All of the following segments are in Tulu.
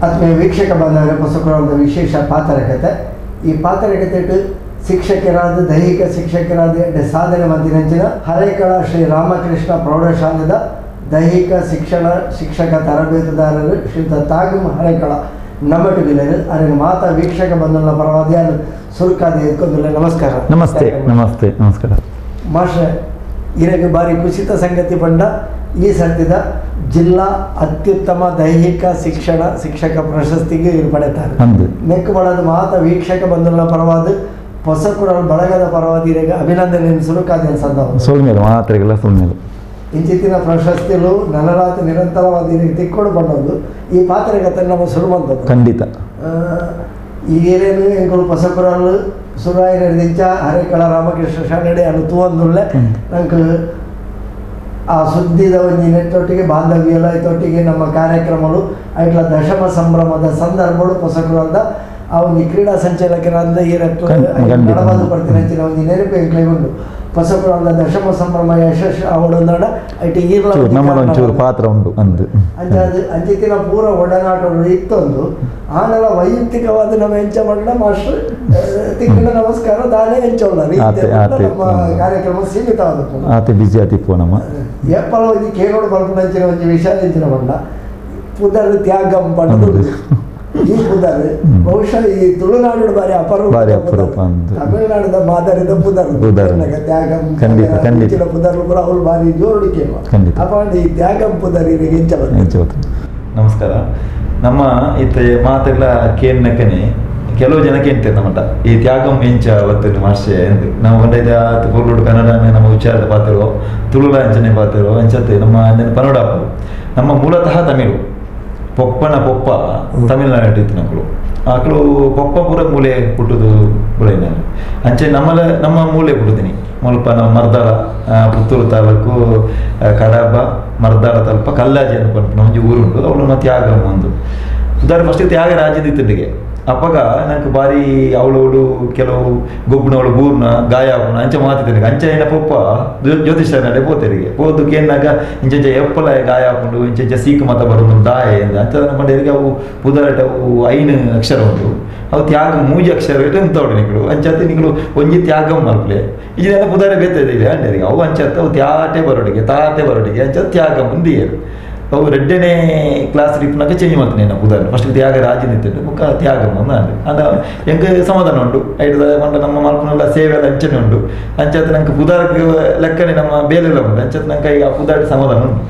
ಆತ್ಮೀಯ ವೀಕ್ಷಕ ಬಾಂಧವರ, ಪೊಸಕುರಲ್ದ ವಿಶೇಷ ಪಾತ್ರಕತೆ. ಈ ಪಾತ್ರಕತೆಟ್ ಶಿಕ್ಷಕರಾದ, ದೈಹಿಕ ಶಿಕ್ಷಕರಾದ ಎಡ್ಡೆ ಸಾಧನೆ ಮಂದಿನಂಚಿನ ಹರೇಕಳ ಶ್ರೀ ರಾಮಕೃಷ್ಣ ಪ್ರೌಢಶಾಲೆದ ದೈಹಿಕ ಶಿಕ್ಷಣ ಶಿಕ್ಷಕ ತರಬೇತುದಾರರು ಶ್ರೀಯುತ ತ್ಯಾಗಂ ಹರೇಕಳ ನಮ್ಮಟುಗಿಲ್ಲರು. ಅರೆನ ಮಾತಾ ವೀಕ್ಷಕ ಬಂಧುಗಳ ಪರವಾದಿಯಾನು ಸುರುಕಾದಿ ಎತ್ಕೊಂದಿಲ್ಲ. ನಮಸ್ಕಾರ. ನಮಸ್ತೆ, ನಮಸ್ತೆ, ನಮಸ್ಕಾರ. ಮಾಸ್ಟ್ರೆ, ಇರಗೆ ಬಾರಿ ಕುಸಿತ ಸಂಗತಿ ಪಂಡ ಈ ಸರ್ತಿದ ಜಿಲ್ಲಾ ಅತ್ಯುತ್ತಮ ದೈಹಿಕ ಶಿಕ್ಷಣ ಶಿಕ್ಷಕ ಪ್ರಶಸ್ತಿಗೆ ಇವರು ಪಡೆತಾರೆ. ಅಂದು. ನೆಕ್ಕು ಬಳದ ಮಾತ ವೀಕ್ಷಕ ಬಂಧುಗಳ ಪರವಾದ, ಪೊಸಕುರಲ್ ಬಳಗದ ಪರವಾದ ಇರಗೆ ಅಭಿನಂದನೆ ಸುರುಕಾದ ಸಂದವ. ಸೊಲ್ಮೇಲೆ ಮಾತ್ರೆಗೆಲ್ಲ ಸೊಲ್ಮೇಲೆ. ಇಂಚಿತ್ತಿನ ಪ್ರಶಸ್ತಿಲು ನನರಾತ ನಿರಂತರವಾದ ಇರಗೆ ತಿಕ್ಕೊಡು ಬಂದದ್ದು. ಈ ಪಾತ್ರಗತ ನಮ್ಮ ಸುರು ಬಂದದ್ದು. ಖಂಡಿತ. ಈಗೇನೇನು ಎಂಕುಲು ಪೊಸಕುರಲ್ ಸುರಾಯಿ ದಿಂಚ ಹರೇಕಳ ರಾಮಕೃಷ್ಣ ಶಾಲೆಡೆ ಅನು ತೂವೊಂದುಲ್ಲೆ. ನಂಗೆ ಆ ಸುದ್ದಿದ ಒಂಜಿ ನೆಟ್ಟೊಟ್ಟಿಗೆ ಬಾಂಧವ್ಯ ಎಲ್ಲ ಐತೊಟ್ಟಿಗೆ ನಮ್ಮ ಕಾರ್ಯಕ್ರಮಗಳು ಐಟ್ಲ ದಶಮ ಸಂಭ್ರಮದ ಸಂದರ್ಭಗಳು ಪೊಸಕುರಲ್ದ ಆ ಒಂಜಿ ಕ್ರೀಡಾ ಸಂಚಾಲಕರಾದ ಈ ನಡಬಂದು ಪಡ್ತಿನ ಅಂಚಿನ ಒಂಜಿ ನೆನಪು ಎಂಕ್ಲೆಗ್ ಉಂಡು. ಪೊಸಕುರಲ್ದ ದಶಮ ಸಂಭ್ರಮ ಯಶಸ್ಸು ಅವಡೊಂದಡ ಐಟ್ ಈರ್ಲ ಚೂರು ಒಂಜಿ ನಮ್ಮಲ ಕಾರಣ. ಒಂಚೂರು ಪಾತ್ರ ಉಂಡು ಅಂದು. ಅಂಚಾದ್ ಅಂಚಿತ್ತಿನ ಪೂರ ಒಡನಾಟಗಳು ಇತ್ತೊಂದು. ಆಂಡಲ ವೈಯಕ್ತಿಕವಾದ ನಮ್ಮ ಎಂಚ ಮಂಡ ಮಾಸ್ಟರ್ ತಿಕ್ಕಂಡ ನಮಸ್ಕಾರ ದಾನೆ ಎಂಚ ಉಳ್ಳಾರು. ಆತೆ, ಆತೆ. ನಮ್ಮ ಕಾರ್ಯಕ್ರಮ ಸೀಮಿತವಾದ. ಆತೆ ಬಿಜಿ ಆತಿಪ್ಪು ನಮ್ಮ. ಏಪಲ ಒಂಜಿ ಕೇನೋಡು ಪಲ್ಪುನಂಚಿನ ಒಂಜಿ ವಿಷಯ ಎಂಚಿನ ಪಂಡ ಪುದರ್ ತ್ಯಾಗಂ ಪಂಡದು. ಈ ಪುದರ್ ಬಹುಶಃ ಈ ತುಳುನಾಡು ಬಾರಿ ಅಪರೂಪ. ಬಾರಿ ಅಪರೂಪ ಅಂದು. ತಮಿಳುನಾಡಿದ ಮಾದರಿದ ಪುದರ್. ಪುದರ್. ತ್ಯಾಗಂ. ಖಂಡಿತ, ಖಂಡಿತ. ಇಂಚಿನ ಪುದರ್ ಪೂರ ಅವ್ರು ಬಾರಿ ಜೋರುಡು ಕೇಳುವ. ಖಂಡಿತ. ಅಪ್ಪ ಈ ತ್ಯಾಗಂ ಪುದರ್ ಇರೆಗ್ ಎಂಚ ಬಂತು? ಎಂಚ ಗೊತ್ತು? ನಮಸ್ಕಾರ. ನಮ್ಮ ಇತ್ತೆ ಮಾತೆಲ್ಲ ಕೇನ್ನಕನೆ ಕೆಲವು ಜನ ಕೇಳ್ತಾರೆ ನಮ್ಮಟ, ಈ ತ್ಯಾಗಂ ಎಂಚ ಬತ್ತುಂಡು ಮಾಸ್ಟೆ ಎಂದು. ನಾವು ಪಂಡ ಆತ್ ಪೊರ್ಲುಡು ಕನ್ನಡನೇ ನಮ್ಮ ಉಚ್ಚಾರದ ಪಾತೆರೋ, ತುಳುಲ ಅಂಚನೆ ಪಾತೆರೋ, ಅಂಚತೆ ನಮ್ಮ ಅಂಚನೆ ಪನೋಡಾಪು. ನಮ್ಮ ಮೂಲತಃ ತಮಿಳು. ಪೊಪ್ಪನ ಪೊಪ್ಪ ತಮಿಳ್ನಾಡು ಇತ್ತಿನಕುಲು. ಆಕಳು ಪೊಪ್ಪ ಪೂರ ಮೂಲೆ ಪುಟ್ಟುದು ಬುಳೆನ. ಅಂಚೆ ನಮ್ಮಲ ನಮ್ಮ ಮೂಲೆ ಪುಟ್ಟುದಿನಿ ಮುಲ್ಪ ನಮ್ಮ ಮರ್ದಾಳ, ಪುತ್ತೂರು ತಾಲೂಕು, ಕಡಬ ಮರ್ದಾಳ ತಲ್ಪ ಕಲ್ಲಾಜಿ ಅಂತ ಪನ್ಪುನ ಒಂಜಿ ಊರುಂಡು. ಅವಳು ನಮ್ಮ ತ್ಯಾಗಂ ಒಂದು ಉದಾಹರಣೆ. ಫಸ್ಟ್ ತ್ಯಾಗರಾಜದ ಇತ್ತಂಡಿಗೆ. ಅಪ್ಪಗ ನಂಗೆ ಬಾರಿ ಅವಳವಳು ಕೆಲವು ಗೊಬ್ಬನವಳು ಬೂರ್ನ ಗಾಯ ಆಪುನ ಅಂಚೆ ಮಾತಿದ್ದೇನೆ. ಅಂಚೆ ಏನ ಪೊಪ್ಪ ಜ್ಯೋತಿಷ್ಯನಡೆ ಪೋತೆರಿಗೆ ಪೋದು ಕೇನ್ನಾಗ ಇಂಚ ಎಪ್ಪಲ ಗಾಯ ಆಪುಂಡು, ಇಂಚ ಇಂಚ ಸೀಕು ಮತ ಬರುಂಡು ದಾಯ ಎಂದ. ಅಂಚ ಪಂಡ ಅವು ಪುದರಟ ಅವು ಐನು ಅಕ್ಷರ ಉಂಟು. ಅವು ತ್ಯಾಗ ಮೂಜಿ ಅಕ್ಷರ ಇಟ್ಟು ಉಂತವಡು ನಿಕುಲು. ಅಂಚತೆ ನಿಕುಲು ಒಂಜಿ ತ್ಯಾಗಂ ಮಲ್ಪಲೆ ಇಜಿನ ಪುದಾರೆ ಬೇತೆ ಇದೆ ಅಂಡರಿಗೆ. ಅವು ಅಂಚತ್ತ ಅವು ತ್ಯಾಟೆ ಬರೋಡಿಗೆ ತಾತೆ ಬರೋಡಿಗೆ ಅಂಚ ತ್ಯಾಗಂ ಮುಂದಿಯರು. ಅವು ಎರಡನೇ ಕ್ಲಾಸ್ ಇಪ್ಪನಾಗ ಚೇಂಜ್ ಮಾಡ್ತೀನಿ ನಾನು ಪುದರ್. ಫಸ್ಟ್ ತ್ಯಾಗ ರಾಜ ನಿಂತಿಟ್ಟು ಮುಖ ತ್ಯಾಗಂ ಅಂದ. ಅಂದ ಎಂಕ್ ಸಮಾಧಾನ ಉಂಟು. ಐಟದ ಪಂಡ ನಮ್ಮ ಮಲ್ಪನೆಲ್ಲ ಸೇವೆ ಎಲ್ಲ ಅಂಚನೆ ಉಂಟು. ಅಂಚತ್ ನಂಗೆ ಪುದರ್ಗೆ ಲೆಕ್ಕನೆ ನಮ್ಮ ಬೇಲೆಲ್ಲ ಉಂಟು. ಅಂಚತ್ ನಂಗೆ ಆ ಪುದಾರ್ ಸಮಾಧಾನ ಉಂಟು.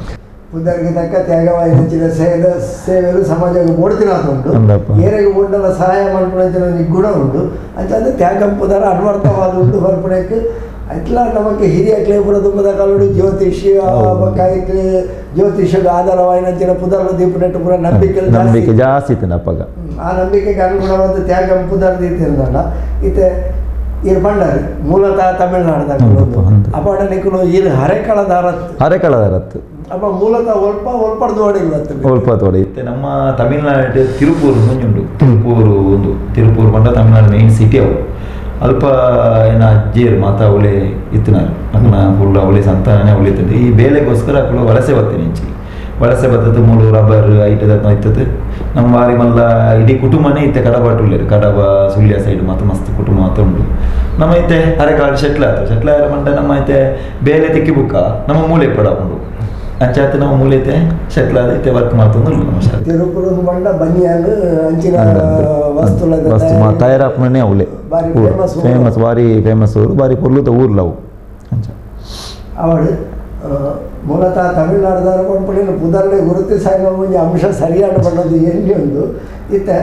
ಪುದರ್ಗೆ ತಕ್ಕ ತ್ಯಾಗವಾಯಿನಂಚಿನ ಸೇವೆ ಸೇವೆಲು ಸಮಾಜಕ್ಕೆ ಬೋಡ್ತಿನಾತ ಉಂಟು. ಅಂದಪ್ಪ. ಏರೆಗ್ ಬೋಡ್ಡಲ ಸಹಾಯ ಮಲ್ಪುನಂಚಿನ ಒಂಜಿ ಗುಣ ಉಂಟು. ಅಂಚಾದ್ ತ್ಯಾಗಂ ಪುದರ್ ಅನ್ವರ್ಥವಾದ ಉಂಡು ಬರ್ಪುನೆಕ್ ಐಟ್ಲ ನಮಕ್ ಹಿರಿಯ ಕ್ಲೇಪುರ ದುಂಬದ ಕಾಲಡು ಜ್ಯೋತಿಷಿ ಬೊಕ್ಕ ಐಕ್ ಜ್ಯೋತಿಷದ ಆಧಾರವಾಯಿನಂಚಿನ ಪುದರ್ಲು ದೀಪುನೆಟ್ ಪೂರ ನಂಬಿಕೆ. ನಂಬಿಕೆ ಜಾಸ್ತಿ ಇತ್ತು ಅಪ್ಪಗ. ಆ ನಂಬಿಕೆಗೆ ಅನುಗುಣವಾದ ತ್ಯಾಗಂ ಪುದರ್ ದೀತಿರ್ದಲ್ಲ. ಇತ್ತೆ ಈರ್ ಪಂಡರ್ ಮೂಲತಃ ತಮಿಳ್ನಾಡ್ದಾಗ. ಹೌದಪ್ಪ, ಹೌದು. ಅಪಾಣ ನಿಕುಲು ಈರ್ ಹರೆಕಳದಾರತ್. ಅರೆಕಳದರತ್ತು. ಅಪ್ಪ ಮೂಲತಃ ಒಲ್ಪ ಒಲ್ಪಡ್ದು ಓಡಿಗೆ ಬರ್ತದೆ. ಒಲ್ಪ ತೋಡಿ. ಇತ್ತೆ ನಮ್ಮ ತಮಿಳ್ನಾಡು ತಿರುಪೂರು ಮುಂಜುಂಡು. ತಿರುಪೂರು ಒಂದು ತಿರುಪೂರು ಪಂಡ ತಮಿಳ್ನಾಡು ಮೇನ್ ಸಿಟಿ. ಅವು ಅಲ್ಪ ಏನ ಅಜ್ಜಿಯರು ಮಾತಾ ಅವಳೆ ಇತ್ತಿನಾರು. ಅಕ್ಕನ ಫುಲ್ ಅವಳೆ ಸಂತಾನನೇ ಅವಳೆ ಇತ್ತಂತೆ. ಈ ಬೇಲೆಗೋಸ್ಕರ ಅಕ್ಕಳು ವಲಸೆ ಬರ್ತೀನಿ ಇಂಚಿ. ವಲಸೆ ಬತ್ತದ್ದು ಮೂಲು ರಬ್ಬರ್ ಐಟದ ಇತ್ತದು. ನಮ್ಮ ಬಾರಿ ಮಲ್ಲ ಇಡೀ ಕುಟುಂಬನೇ ಇತ್ತೆ ಕಡಬ ಉಳ್ಳೇರು. ಕಡಬ ಸುಳ್ಯ ಸೈಡ್ ಮಾತ ಮಸ್ತ್ ಕುಟುಂಬ ಮಾತ ಉಂಟು. ನಮ್ಮ ಇತ್ತೆ ಅರೆಕಾಡು ಶೆಟ್ಲ್ ಆತು. ಶೆಟ್ಲ್ ಆಯ್ರ ಪಂಡ ನಮ್ಮ ಇತ್ತೆ ಬೇಲೆ ತಿಕ್ಕಿ ಬುಕ್ಕ ನಮ್ಮ ಮೂಲೆ ಪಡಪುಂಡು. ಅಂಚಾತ್ ನಮ್ಮ ಮೂಲೆ ಇತ್ತೆ ಶೆಟ್ಲ್ ಆದ ಇತ್ತೆ ವರ್ಕ್ ಮಾಡ್ತಂದು ಉಂಟು ನಮ್ಮ ಶಾಲೆ. ತಿರುಪುರ ಬಂಡ ಬನಿಯಾನ್ ಅಂಚಿನ ವಸ್ತುಲ ವಸ್ತು ತಯಾರಾಪಣೆ ಅವಳೆ. ಬಾರಿ ಫೇಮಸ್ ಊರು. ಫೇಮಸ್, ಬಾರಿ ಫೇಮಸ್ ಊರು, ಬಾರಿ ಪೊರ್ಲುದ ಊರ್ಲವು ಅಂಚ. ಅವಳು ಮೂಲತಃ ತಮಿಳ್ನಾಡುದಾರ ಪಂಪುಣಿನ ಪುದರ್ಡೆ ಗುರುತಿಸಾಯಿನ ಒಂಜಿ ಅಂಶ ಸರಿಯಾದ ಪಂಡದು ಎಲ್ಲಿ ಉಂಡು. ಇತ್ತೆ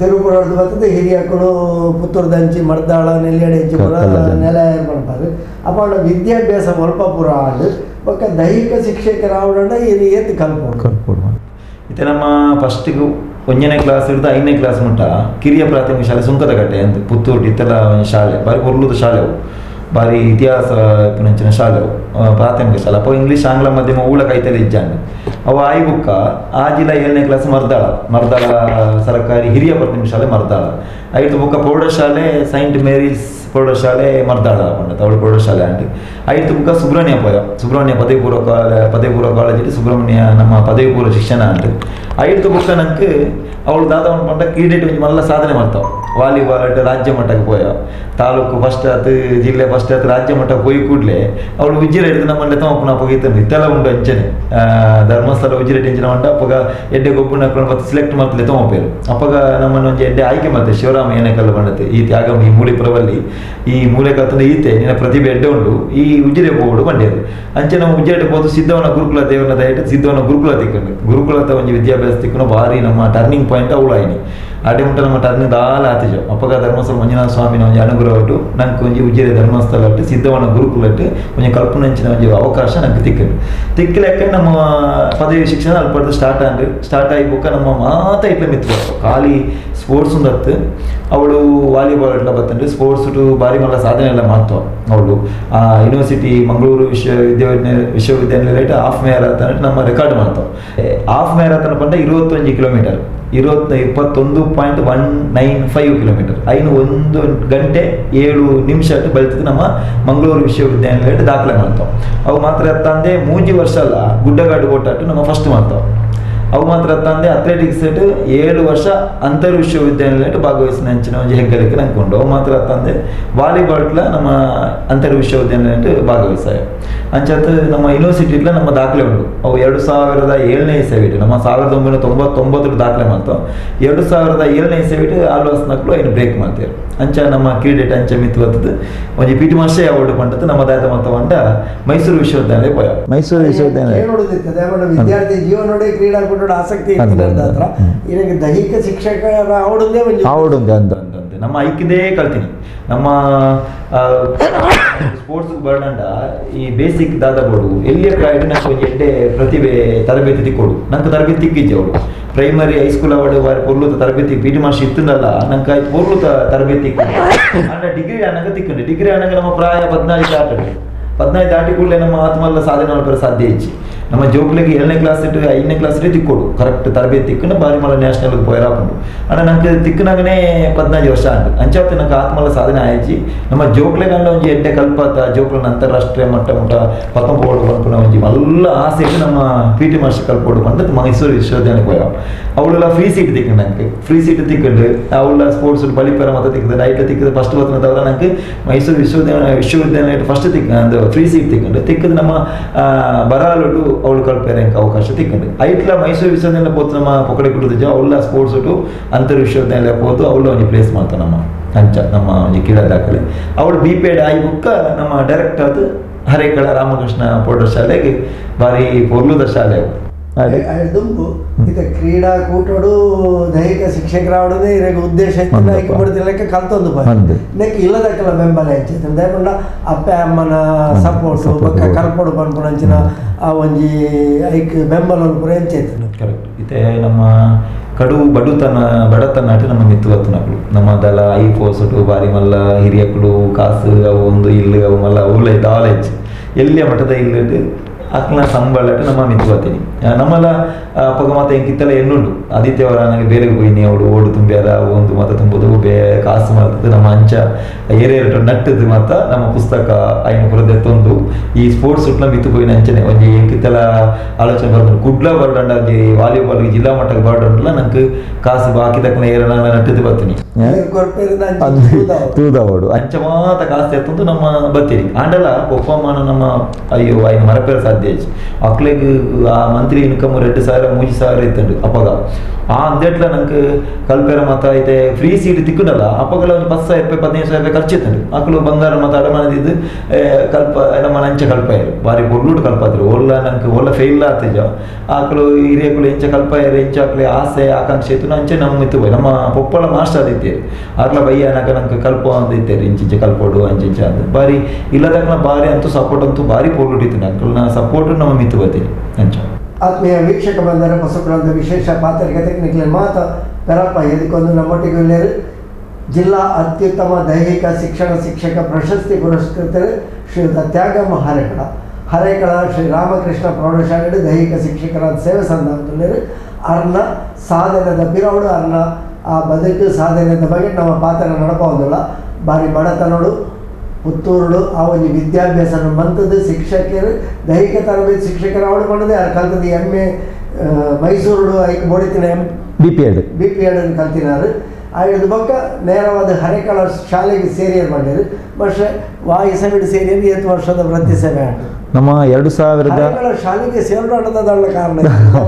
ತಿರುಪುರಡ್ದು ಬರ್ತದೆ. ಹಿರಿಯಕ್ಕಳು ಪುತ್ತೂರ್ದಂಚಿ ಮರ್ದಾಳ ನೆಲ್ಯಾಡಿ ಅಂಚಿ ಪೂರ ಕಲ್ಲಜ. ನೆಲ ಪನ್ಪಾರು. ಅಪ್ಪ ವಿದ್ಯಾಭ್ಯಾಸ ಒಲ್ಪ ಪೂರ ಆಂಡ್. ಬೊಕ್ಕ ದೈಹಿಕ ಶಿಕ್ಷಕರಾವಡ ಇದು ಏತ್ ಕಲ್ಪೋಡು? ಕಲ್ಪೋಡು. ಇತ್ತೆ ನಮ್ಮ ಫಸ್ಟಿಗೆ ಒಂಜನೇ ಕ್ಲಾಸ್ ಹಿಡಿದು 5ನೇ ಕ್ಲಾಸ್ ಮುಟ್ಟ ಕಿರಿಯ ಪ್ರಾಥಮಿಕ ಶಾಲೆ ಸುಂಕದಕಟ್ಟೆ ಅಂತ ಪುತ್ತೂರು ಇತ್ತೆಲ್ಲ ಒಂಜಿ ಶಾಲೆ, ಬಾರಿ ಪೊರ್ಲುದ ಶಾಲೆ ಅವು. ಬಾರಿ ಇತಿಹಾಸ ಇಪ್ಪುನಂಚಿನ ಶಾಲೆ ಅವು. ಪ್ರಾಥಮಿಕ ಶಾಲೆ ಅಪ್ಪ ಇಂಗ್ಲೀಷ್ ಆಂಗ್ಲ ಮಾಧ್ಯಮ ಊಳ ಕೈತಲೆ ಇಜ್ಜಾಂಡ್. ಅವು ಆಯಿ ಬುಕ್ಕ ಆಜಿಲ 7ನೇ ಕ್ಲಾಸ್ ಮರ್ದಾಳ, ಮರ್ದಾಳ ಸರ್ಕಾರಿ ಹಿರಿಯ ಪ್ರಾಥಮಿಕ ಶಾಲೆ ಮರ್ದಾಳ. ಐದು ಬುಕ್ಕ ಪ್ರೌಢಶಾಲೆ ಸೈಂಟ್ ಮೇರೀಸ್. ಪ್ರೌಢಶಾಲೆ ಮರ್ದಾಳ ಪಂಡತ ಅವಳು ಪ್ರೌಢಶಾಲೆ ಅಂಡ್ ಐದು ಬುಕ್ಕ ಸುಬ್ರಹ್ಮಣ್ಯ ಪೋಯ ಸುಬ್ರಹ್ಮಣ್ಯ ಪದವಿ ಪೂರ್ವ ಕಾಲೇಜಿಗೆ ಸುಬ್ರಹ್ಮಣ್ಯ ನಮ್ಮ ಪದವಿ ಪೂರ್ವ ಶಿಕ್ಷಣ ಅಂಡ್ ಐದು ಬುಕ್ಕ ನಂಗೆ ಅವಳು ದಾದವನ್ ಪಂಡ ಕ್ರೀಡೆಟ್ ಒಂಜಿ ಮಲ್ಲ ಸಾಧನೆ ಮಾಡ್ತಾವ ವಾಲಿಬಾಲ್ ಅಟ್ ರಾಜ್ಯ ಮಟ್ಟಕ್ಕೆ ಪೋಯ ತಾಲೂಕು ಫಸ್ಟ್ ಆತು ಜಿಲ್ಲೆ ಫಸ್ಟ್ ಆತು ರಾಜ್ಯ ಮಟ್ಟಕ್ಕೆ ಹೋಗಿ ಕೂಡಲೇ ಅವಳು ಉಜ್ಜಿರ ಹಿಡಿದು ನಮ್ಮಲ್ಲಿ ತಮ್ಮ ಅಪ್ಪಗ ಇತ್ತು ಇತ್ತೆಲ್ಲ ಉಂಟು ಅಂಚನೆ ಧರ್ಮಸ್ಥಳ ಉಜ್ಜಿರ ಅಂಚಿನ ಉಂಟು ಅಪ್ಪಗ ಎಡ್ಡೆ ಗೊಬ್ಬನ ಮತ್ತೆ ಸೆಲೆಕ್ಟ್ ಮಾಡ್ತಲೇ ತಮ್ಮಪೇರು ಅಪ್ಪಗ ನಮ್ಮನ್ನು ಒಂಜಿ ಎಡ್ಡೆ ಆಯ್ಕೆ ಮಾಡ್ತೆ ಶಿವರಾಮ ಏನಕಲ್ಲ ಬಂಡತೆ ಈ ತ್ಯಾಗ ಈ ಮೂಲೆ ಪ್ರಬಲ್ಲಿ ಈ ಮೂಲೆ ಕತ್ತಂದ್ರೆ ಈತೆ ನಿನ್ನ ಪ್ರತಿಭೆ ಎಡ್ಡೆ ಉಂಟು ಈ ಉಜ್ಜಿರೆ ಪೋಡು ಬಂಡೇರು ಅಂಚೆ ನಮ್ಮ ಉಜ್ಜಿರೆ ಹೋದು ಸಿದ್ಧವನ ಗುರುಕುಲ ದೇವನ ದಯಟ್ಟು ಸಿದ್ಧವನ ಗುರುಕುಲ ತಿಕ್ಕೊಂಡು ಗುರುಕುಲದ ಒಂಜಿ ವಿದ್ಯಾಭ್ಯಾಸ ತಿಕ್ಕೊಂಡು ಭಾರಿ ನಮ್ಮ ಟರ್ನಿಂಗ್ ಪಾಯಿಂಟ್ ಅವಳು ಆಯ್ನಿ ಆಡೆ ಮುಟ್ಟ ನಮ್ಮ ಟರ್ನಿಂಗ್ ದಾಲ ಆತಿಜ ಅಪ್ಪಗ ಧರ್ಮಸ್ಥಳ ಮಂಜುನಾಥ ಸ್ವಾಮಿನ ಒಂಜಿ ಅನುಗ್ರಹ ಉಂಟು ನಂಗೆ ಒಂಜಿ ಉಜ್ಜಿರೆ ಧರ್ಮಸ್ಥಳ ಅಟ್ಟು ಸಿದ್ಧವನ ಗುರುಕುಲ ಅಟ್ಟು ಒಂಜಿ ಕಲ್ಪನಂಚಿನ ಒಂಜಿ ಅವಕಾಶ ನಂಗೆ ತಿಕ್ಕಂಡು ತಿಕ್ಕಲೆಕ್ಕ ನಮ್ಮ ಪದವಿ ಶಿಕ್ಷಣ ಅಲ್ಪ ಸ್ಟಾರ್ಟ್ ಆಂಡ್ ಸ್ಟಾರ್ಟ್ ಆಗಿ ಬೊಕ್ಕ ನಮ್ಮ ಮಾತ ಇಟ್ಲ ಮಿತ್ರ ಖಾಲಿ ಸ್ಪೋರ್ಟ್ಸ್ ಉಂದತ್ತು ಅವಳು ವಾಲಿಬಾಲ್ ಇಟ್ಲ ಬತ್ತಂಡು ಸ್ಪೋರ್ಟ್ಸ್ ಭಾರಿ ಮಲ್ಲ ಸಾಧನೆ ಎಲ್ಲ ಮಾಡ್ತಾವ ಅವಳು ಆ ಯೂನಿವರ್ಸಿಟಿ ಮಂಗಳೂರು ವಿಶ್ವವಿದ್ಯಾನಿಲಯ ಹಾಫ್ ಮ್ಯಾರಥಾನ್ ನಮ್ಮ ರೆಕಾರ್ಡ್ ಮಾಡ್ತಾವ. ಹಾಫ್ ಮ್ಯಾರಥಾನ್ ಪಂಡ 21 ಕಿಲೋಮೀಟರ್ 21.195 ಕಿಲೋಮೀಟರ್ ಐನು 1 ಗಂಟೆ 7 ನಿಮಿಷ ಬಲಿತದ್ದು ನಮ್ಮ ಮಂಗಳೂರು ವಿಶ್ವವಿದ್ಯಾನಿಲಯ ದಾಖಲೆ ಮಾಡ್ತಾವ. ಅವು ಮಾತ್ರ ತಂದೆ 3 ವರ್ಷ ಅಲ್ಲ ಗುಡ್ಡಗಾಡು ಓಟಾಟು ನಮ್ಮ ಫಸ್ಟ್ ಮಾಡ್ತಾವ. ಅವು ಮಾತ್ರ ತಂದೆ ಅಥ್ಲೆಟಿಕ್ಸ್ 7 ವರ್ಷ ಅಂತರ್ ವಿಶ್ವವಿದ್ಯಾನಿಲಯ ಭಾಗವಹಿಸಿದ ಅಂಚಿನ ಒಂಜಿ ಹೆಗ್ಗಳಿಕೆ ನಂಕೊಂಡು. ಅವು ಮಾತ್ರ ತಂದೆ ವಾಲಿಬಾಲ್ಟ್ಲ ನಮ್ಮ ಅಂತರ್ ವಿಶ್ವವಿದ್ಯಾನಿಲಯ ಭಾಗವಹಿಸಾಯ ಅಂಚಾತ್ ನಮ್ಮ ಯೂನಿವರ್ಸಿಟಿಲ ನಮ್ಮ ದಾಖಲೆ ಉಂಟು. ಅವು 2007ನೇ ಇಸವಿಟ್ ನಮ್ಮ 1999 ದಾಖಲೆ ಮಾಡ್ತಾವ. 2007ನೇ ಇಸವಿಟ್ ಆಲ್ವಾಸ್ ನಕ್ಳು ಏನು ಬ್ರೇಕ್ ಮಾಡ್ತಾರೆ ಅಂಚ ನಮ್ಮ ಕ್ರೀಡೆ ಅಂಚ ಮಿತ್ತು ಬರ್ತದೆ ಒಂಜಿ P T master award ಪಂಡದ್ದು ನಮ್ಮ ದಾಯತ ಮಂಟ ಮೈಸೂರು ವಿಶ್ವವಿದ್ಯಾನಿಲಯ ಪೋಯ. ಮೈಸೂರು ವಿಶ್ವವಿದ್ಯಾನಿಲಯ ವಿದ್ಯಾರ್ಥಿ ಜೀವನೋಡೆ ಕ್ರೀಡಾಕೂಟದ ಆಸಕ್ತಿ ಹತ್ರ ಇದಕ್ಕೆ ದೈಹಿಕ ಶಿಕ್ಷಕರ ಅವಡೊಂದೇ ಅವಡೊಂದೇ ಅಂತ ಅಂತಂತೆ ನಮ್ಮ ಐಕ್ಯದೇ ಕಲ್ತೀನಿ. ನಮ್ಮ ಸ್ಪೋರ್ಟ್ಸ್ ಬರ್ಡಂಡ ಈ ಬೇಸಿಕ್ ದಾದ ಬೋಡು ಎಲ್ಲಿಯ ಪ್ರಾಯಡ್ ನಂಗೆ ಒಂಜಿ ಎಡ್ಡೆ ಪ್ರತಿಭೆ ತರಬೇತಿ ತಿಕ್ಕೋಡು ನಂಗೆ ತರಬೇತಿ ತಿಕ್ಕಿಜ್ಜೆ ಅವಳು primary high school award ವಾರಿ ಪೊರ್ಲುತ ತರಬೇತಿ P T master ಇತ್ತಂದಲ್ಲ ನಂಗೆ ಆಯ್ತು ಪೊರ್ಲುತ ತರಬೇತಿ ತಿಕ್ಕೊಂಡು. ಅಂಡ ಡಿಗ್ರಿ ಅನ್ನಂಗೆ ತಿಕ್ಕೊಂಡು ಡಿಗ್ರಿ ಅನ್ನಂಗೆ ನಮ್ಮ ಪ್ರಾಯ 14 ದಾಟು 14 ದಾಟಿ ಕೂಡಲೇ ನಮ್ಮ ಆತ್ಮಲ್ಲ ಸಾಧನೆ ಮಾಡ್ತಾರೆ ಸಾಧ್ಯ ಹೆಚ್ಚು. ನಮ್ಮ ಜೋಕ್ಲಿಗೆ 7ನೇ ಕ್ಲಾಸ್ ಇಟ್ಟು 5ನೇ ಕ್ಲಾಸ್ ಇಟ್ಟು ತಿಕ್ಕೋಡು ಕರೆಕ್ಟ್ ತರಬೇತಿ ತಿಕ್ಕಂಡು ಬಾರಿ ಮಲ್ಲ ನ್ಯಾಷನಲ್ಗೆ ಪೋಯರಾಪುಂಡು. ಅಂಡ ನಂಗೆ ತಿಕ್ಕನಾಗನೇ 14 ವರ್ಷ ಅಂಡು ಅಂಚಾತ್ ನಂಗೆ ಆತ್ಮಲ್ಲ ಸಾಧನೆ ಆಯ್ಚಿ. ನಮ್ಮ ಜೋಕ್ಲೆಗೆ ಅಂಡ ಒಂಜಿ ಎಡ್ಡೆ ಕಲ್ಪಾತ ಜೋಕ್ಲನ ಅಂತಾರಾಷ್ಟ್ರೀಯ ಮಟ್ಟ ಮುಟ್ಟ ಪತ್ತೊಂಬೋಡು ಪನ್ಪುನ ಒಂಜಿ ಮಲ್ಲ ಆಸೆಗೆ ನಮ್ಮ P T master ಕಲ್ಪೋಡು ಬಂದು ಮೈಸೂರು ವಿಶ್ವವಿದ್ಯಾಲಯ ಪೋಯ. ಅವಳೆಲ್ಲ ಫ್ರೀ ಸೀಟ್ ತಿಕ್ಕಂಡು ನಂಗೆ ಫ್ರೀ ಸೀಟ್ ತಿಕ್ಕಂಡು ಅವಳ ಸ್ಪೋರ್ಟ್ಸ್ ಬಲಿಪರ ಮತ್ತೆ ತಿಕ್ಕದು ನೈಟ್ ತಿಕ್ಕದು ಫಸ್ಟ್ ಬರ್ತನ ತವರ ನಂಗೆ ಮೈಸೂರು ವಿಶ್ವವಿದ್ಯಾಲಯ ಫಸ್ಟ್ ತಿಕ್ಕ ಅಂದು ಫ್ರೀ ಸೀಟ್ ತಿಕ್ಕಂಡು ತಿಕ್ಕದು ನಮ್ಮ ಬರಾಲುಟು ಅವಳು ಕಲ್ಪೇರೆ ಅವಕಾಶ ತಿಕ್ಕಂಡು. ಐಟ್ಲ ಮೈಸೂರು ವಿಶ್ವವಿದ್ಯಾಲಯ ಪೋತು ನಮ್ಮ ಪೊಕಡೆ ಕುಡಿದ ಅವಳ ಸ್ಪೋರ್ಟ್ಸ್ ಉಟು ಅಂತರ್ ವಿಶ್ವವಿದ್ಯಾಲಯ ಪೋತು ಅವಳು ಒಂಜಿ ಪ್ಲೇಸ್ ಮಾಡ್ತಾನೆ ನಮ್ಮ ಅಂಚ ನಮ್ಮ ಒಂಜಿ ಕೀಳ ದಾಖಲೆ. ಅವಳು ಬಿ ಪೇಡ್ ಆಯಿ ಬುಕ್ಕ ನಮ್ಮ ಡೈರೆಕ್ಟ್ ಅದು ಹರೇಕಳ ರಾಮಕೃಷ್ಣ ಪ್ರೌಢಶಾಲೆಗೆ ಭಾರಿ ಪೊರ್ಲುದ ಶಾಲೆ ಅವು. ದುಂಬು ಇದು ಕ್ರೀಡಾಕೂಟಡು ದೈಹಿಕ ಶಿಕ್ಷಕರಾವಡದೆ ಇರಗ ಉದ್ದೇಶ ಇತ್ತು ಕಲ್ತೊಂದು ನೆಕ್ ಇಲ್ಲದಕ್ಕೆಲ್ಲ ಬೆಂಬಲ ಹೆಚ್ಚಿತ್ತು. ದಯಪಂಡ ಅಪ್ಪೆ ಅಮ್ಮನ ಸಪೋರ್ಟ್ ಬೊಕ್ಕ ಕಲ್ಪೊಡು ಪನ್ಪುನಂಚಿನ ಆ ಒಂಜಿ ಐಕ್ ಬೆಂಬಲ ಪೂರ ಹೆಚ್ಚಿತ್ತು. ಕರೆಕ್ಟ್. ಇತ್ತೆ ನಮ್ಮ ಕಡು ಬಡತನ ಅటు ನಮ್ಮ ಮಿತ್ತು ಬತ್ತನಕುಲು ನಮ್ಮ ದಲ I ಪೋಸುಟು ಬಾರಿ ಮಲ್ಲ ಹಿರಿಯಕುಲು ಕಾಸು ಅವು ಒಂದು ಇಲ್ಲು ಅವು ಮಲ್ಲ ಅವುಲ ದಾಲ ಹೆಚ್ಚು ಎಲ್ಲಿಯ ಮಟ್ಟದ ಇಲ್ಲು ಅಕ್ಲ ಸಂಬಳಟ್ಟು ನಮ್ಮ ಮಿತ್ತು ಬರ್ತೀನಿ ನಮ್ಮಲ್ಲ ಅಪ್ಪಗ ಮಾತ ಎಂಕಿತ್ತೆಲ್ಲ ಎಣ್ಣುಂಡು ಆದಿತ್ಯವಾರ ನನಗೆ ಬೇರೆ ಹೋಯಿನಿ ಅವಳು ಓಡು ತುಂಬ್ಯಾರ ಒಂದು ಮಾತ ತುಂಬೋದು ಬೇ ಕಾಸು ಮಾಡ್ತದೆ ನಮ್ಮ ಅಂಚ ಏರೇರಟು ನಟ್ಟದು ಮಾತ ನಮ್ಮ ಪುಸ್ತಕ ಐನ ಪುರದೆ ತೊಂದು ಈ ಸ್ಪೋರ್ಟ್ಸ್ ಉಟ್ಲ ಮಿತ್ತು ಪೋಯಿನ ಅಂಚನೆ ಒಂಜಿ ಎಂಕಿತ್ತೆಲ್ಲ ಆಲೋಚನೆ ಬರ್ದು ಕುಡ್ಲ ಬರಡಂಡ ಒಂಜಿ ವಾಲಿಬಾಲ್ ಜಿಲ್ಲಾ ಮಟ್ಟಕ್ಕೆ ಬರಡಂಡಲ ನಂಗೆ ಕಾಸು ಬಾಕಿ ತಕ್ಕನ ಏರನ ನಟ್ಟದು ಬರ್ತೀನಿ ತೂದವಡು ಅಂಚ ಮಾತ ಕಾಸು ಎತ್ತೊಂದು ನಮ್ಮ ಬರ್ತೀನಿ ಆಂಡಲ ಒಪ್ಪಮಾನ ನಮ್ಮ ಅಯ್ಯೋ ಐನ ಮರಪೇರ ಸಾಧ್ಯ ಅಕ್ಲೆಗ್ ಆ ಮಂತ್ಲಿ ಇನ್ಕಮ್ 2000 3000 ಇತ್ತಂಡು ಅಪ್ಪಗ ಆ ಅಂದೆಟ್ಲ ನಂಗೆ ಕಲ್ಪೇರ ಮಾತ ಐತೆ ಫ್ರೀ ಸೀಟ್ ತಿಕ್ಕುನಲ್ಲ ಅಪ್ಪಗಲ ಒಂದು 10,000 ರೂಪಾಯಿ 15,000 ರೂಪಾಯಿ ಖರ್ಚು ಇತ್ತಂಡು ಅಕ್ಲು ಬಂಗಾರ ಮಾತ ಅಡಮಾನದಿದ್ದು ಕಲ್ಪ ನಮ್ಮ ನಂಚ ಕಲ್ಪಾಯರು ಬಾರಿ ಬೊಳ್ಳುಡು ಕಲ್ಪಾದ್ರು ಒಲ್ಲ ನಂಗೆ ಒಲ್ಲ ಫೇಲ್ ಆತಿಜ ಆಕಳು ಹಿರಿಯಕುಲು ಎಂಚ ಕಲ್ಪಾಯರು ಎಂಚ ಆಕಲೆ ಆಸೆ ಆಕಾಂಕ್ಷೆ ಇತ್ತು ನಂಚೆ ನಮ್ಮ ಇತ್ತು ನಮ್ಮ ಪೊಪ್ಪಳ ಮಾಸ್ಟರ್ ಇತ್ತೇರು ಆಕ್ಲ ಬಯ್ಯ ನಕ ನಂಗೆ ಕಲ್ಪ ಅಂತ ಇತ್ತೇರು ಇಂಚಿಂಚ ಕಲ್ಪೋಡು ಅಂಚಿಂಚ ಅಂತ ಬಾರಿ ಇಲ್ಲದಕ್ಕನ ಬಾರಿ ಅಂತೂ ಸಪೋರ್ಟ್ ಅಂತೂ ಬಾರಿ ಪೊಳ್ಳುಡಿತ್ತು ಅಂಕಲ್ನ ಸಪೋರ್ಟ್ ನಮ್ಮ ಮಿತ್ತು ಬರ್ತೀನಿ ಅಂಚ. ಆತ್ಮೀಯ ವೀಕ್ಷಕ ಬಂದರೆ ಹೊಸಕುಲದ ವಿಶೇಷ ಪಾತ್ರಿಕೆ ಮಾತ ಪೆರಪ್ಪ ಎದಕ್ಕೊಂದು ನಮ್ಮೊಟ್ಟಿಗೆ ಜಿಲ್ಲಾ ಅತ್ಯುತ್ತಮ ದೈಹಿಕ ಶಿಕ್ಷಣ ಶಿಕ್ಷಕ ಪ್ರಶಸ್ತಿ ಪುರಸ್ಕೃತರು ಶ್ರೀಯುತ ತ್ಯಾಗಮ್ಮ ಹರೇಕಳ ಹರೇಕಳ ಶ್ರೀ ರಾಮಕೃಷ್ಣ ಪ್ರೌಢಶಾಲೆ ದೈಹಿಕ ಶಿಕ್ಷಕರಾದ ಸೇವೆ ಸಂದರ್ಭದಲ್ಲಿ ಅರ್ನ ಸಾಧನದ ಬಿರವಡು ಅರ್ನ ಆ ಬದುಕು ಸಾಧನೆದ ಬಗ್ಗೆ ನಮ್ಮ ಪಾತ್ರ ನಡಪೋದಿಲ್ಲ. ಬಾರಿ ಬಡತನೋಡು ಪುತ್ತೂರುಡು ಆ ಒಂಜಿ ವಿದ್ಯಾಭ್ಯಾಸ ಮಂತದ್ದು ಶಿಕ್ಷಕರು ದೈಹಿಕ ತರಬೇತಿ ಶಿಕ್ಷಕರು ಅವಳು ಪಂಡದೆ ಆರು ಕಲ್ತದ್ದು ಎಮ್ ಎ ಮೈಸೂರುಡು ಐಕ್ ಬೋಡಿತಿನ M B P Ed B P Ed ಕಲ್ತಿನಾರು. ಆಯ್ದು ಬೊಕ್ಕ ನೇರವಾದ ಹರೇಕಳ ಶಾಲೆಗೆ ಸೇರಿಯರ್ ಮಾಡಿದ್ರು. ವರ್ಷ ವಾ ಇಸವಿಡ್ ಸೇರಿಯರ್ ಏತು ವರ್ಷದ ವೃತ್ತಿ ಸೇವೆ ಆಂಡ್. ನಮ್ಮ 2000 ಹರೇಕಳ ಶಾಲೆಗೆ ಸೇರೋಣದ ಕಾರಣ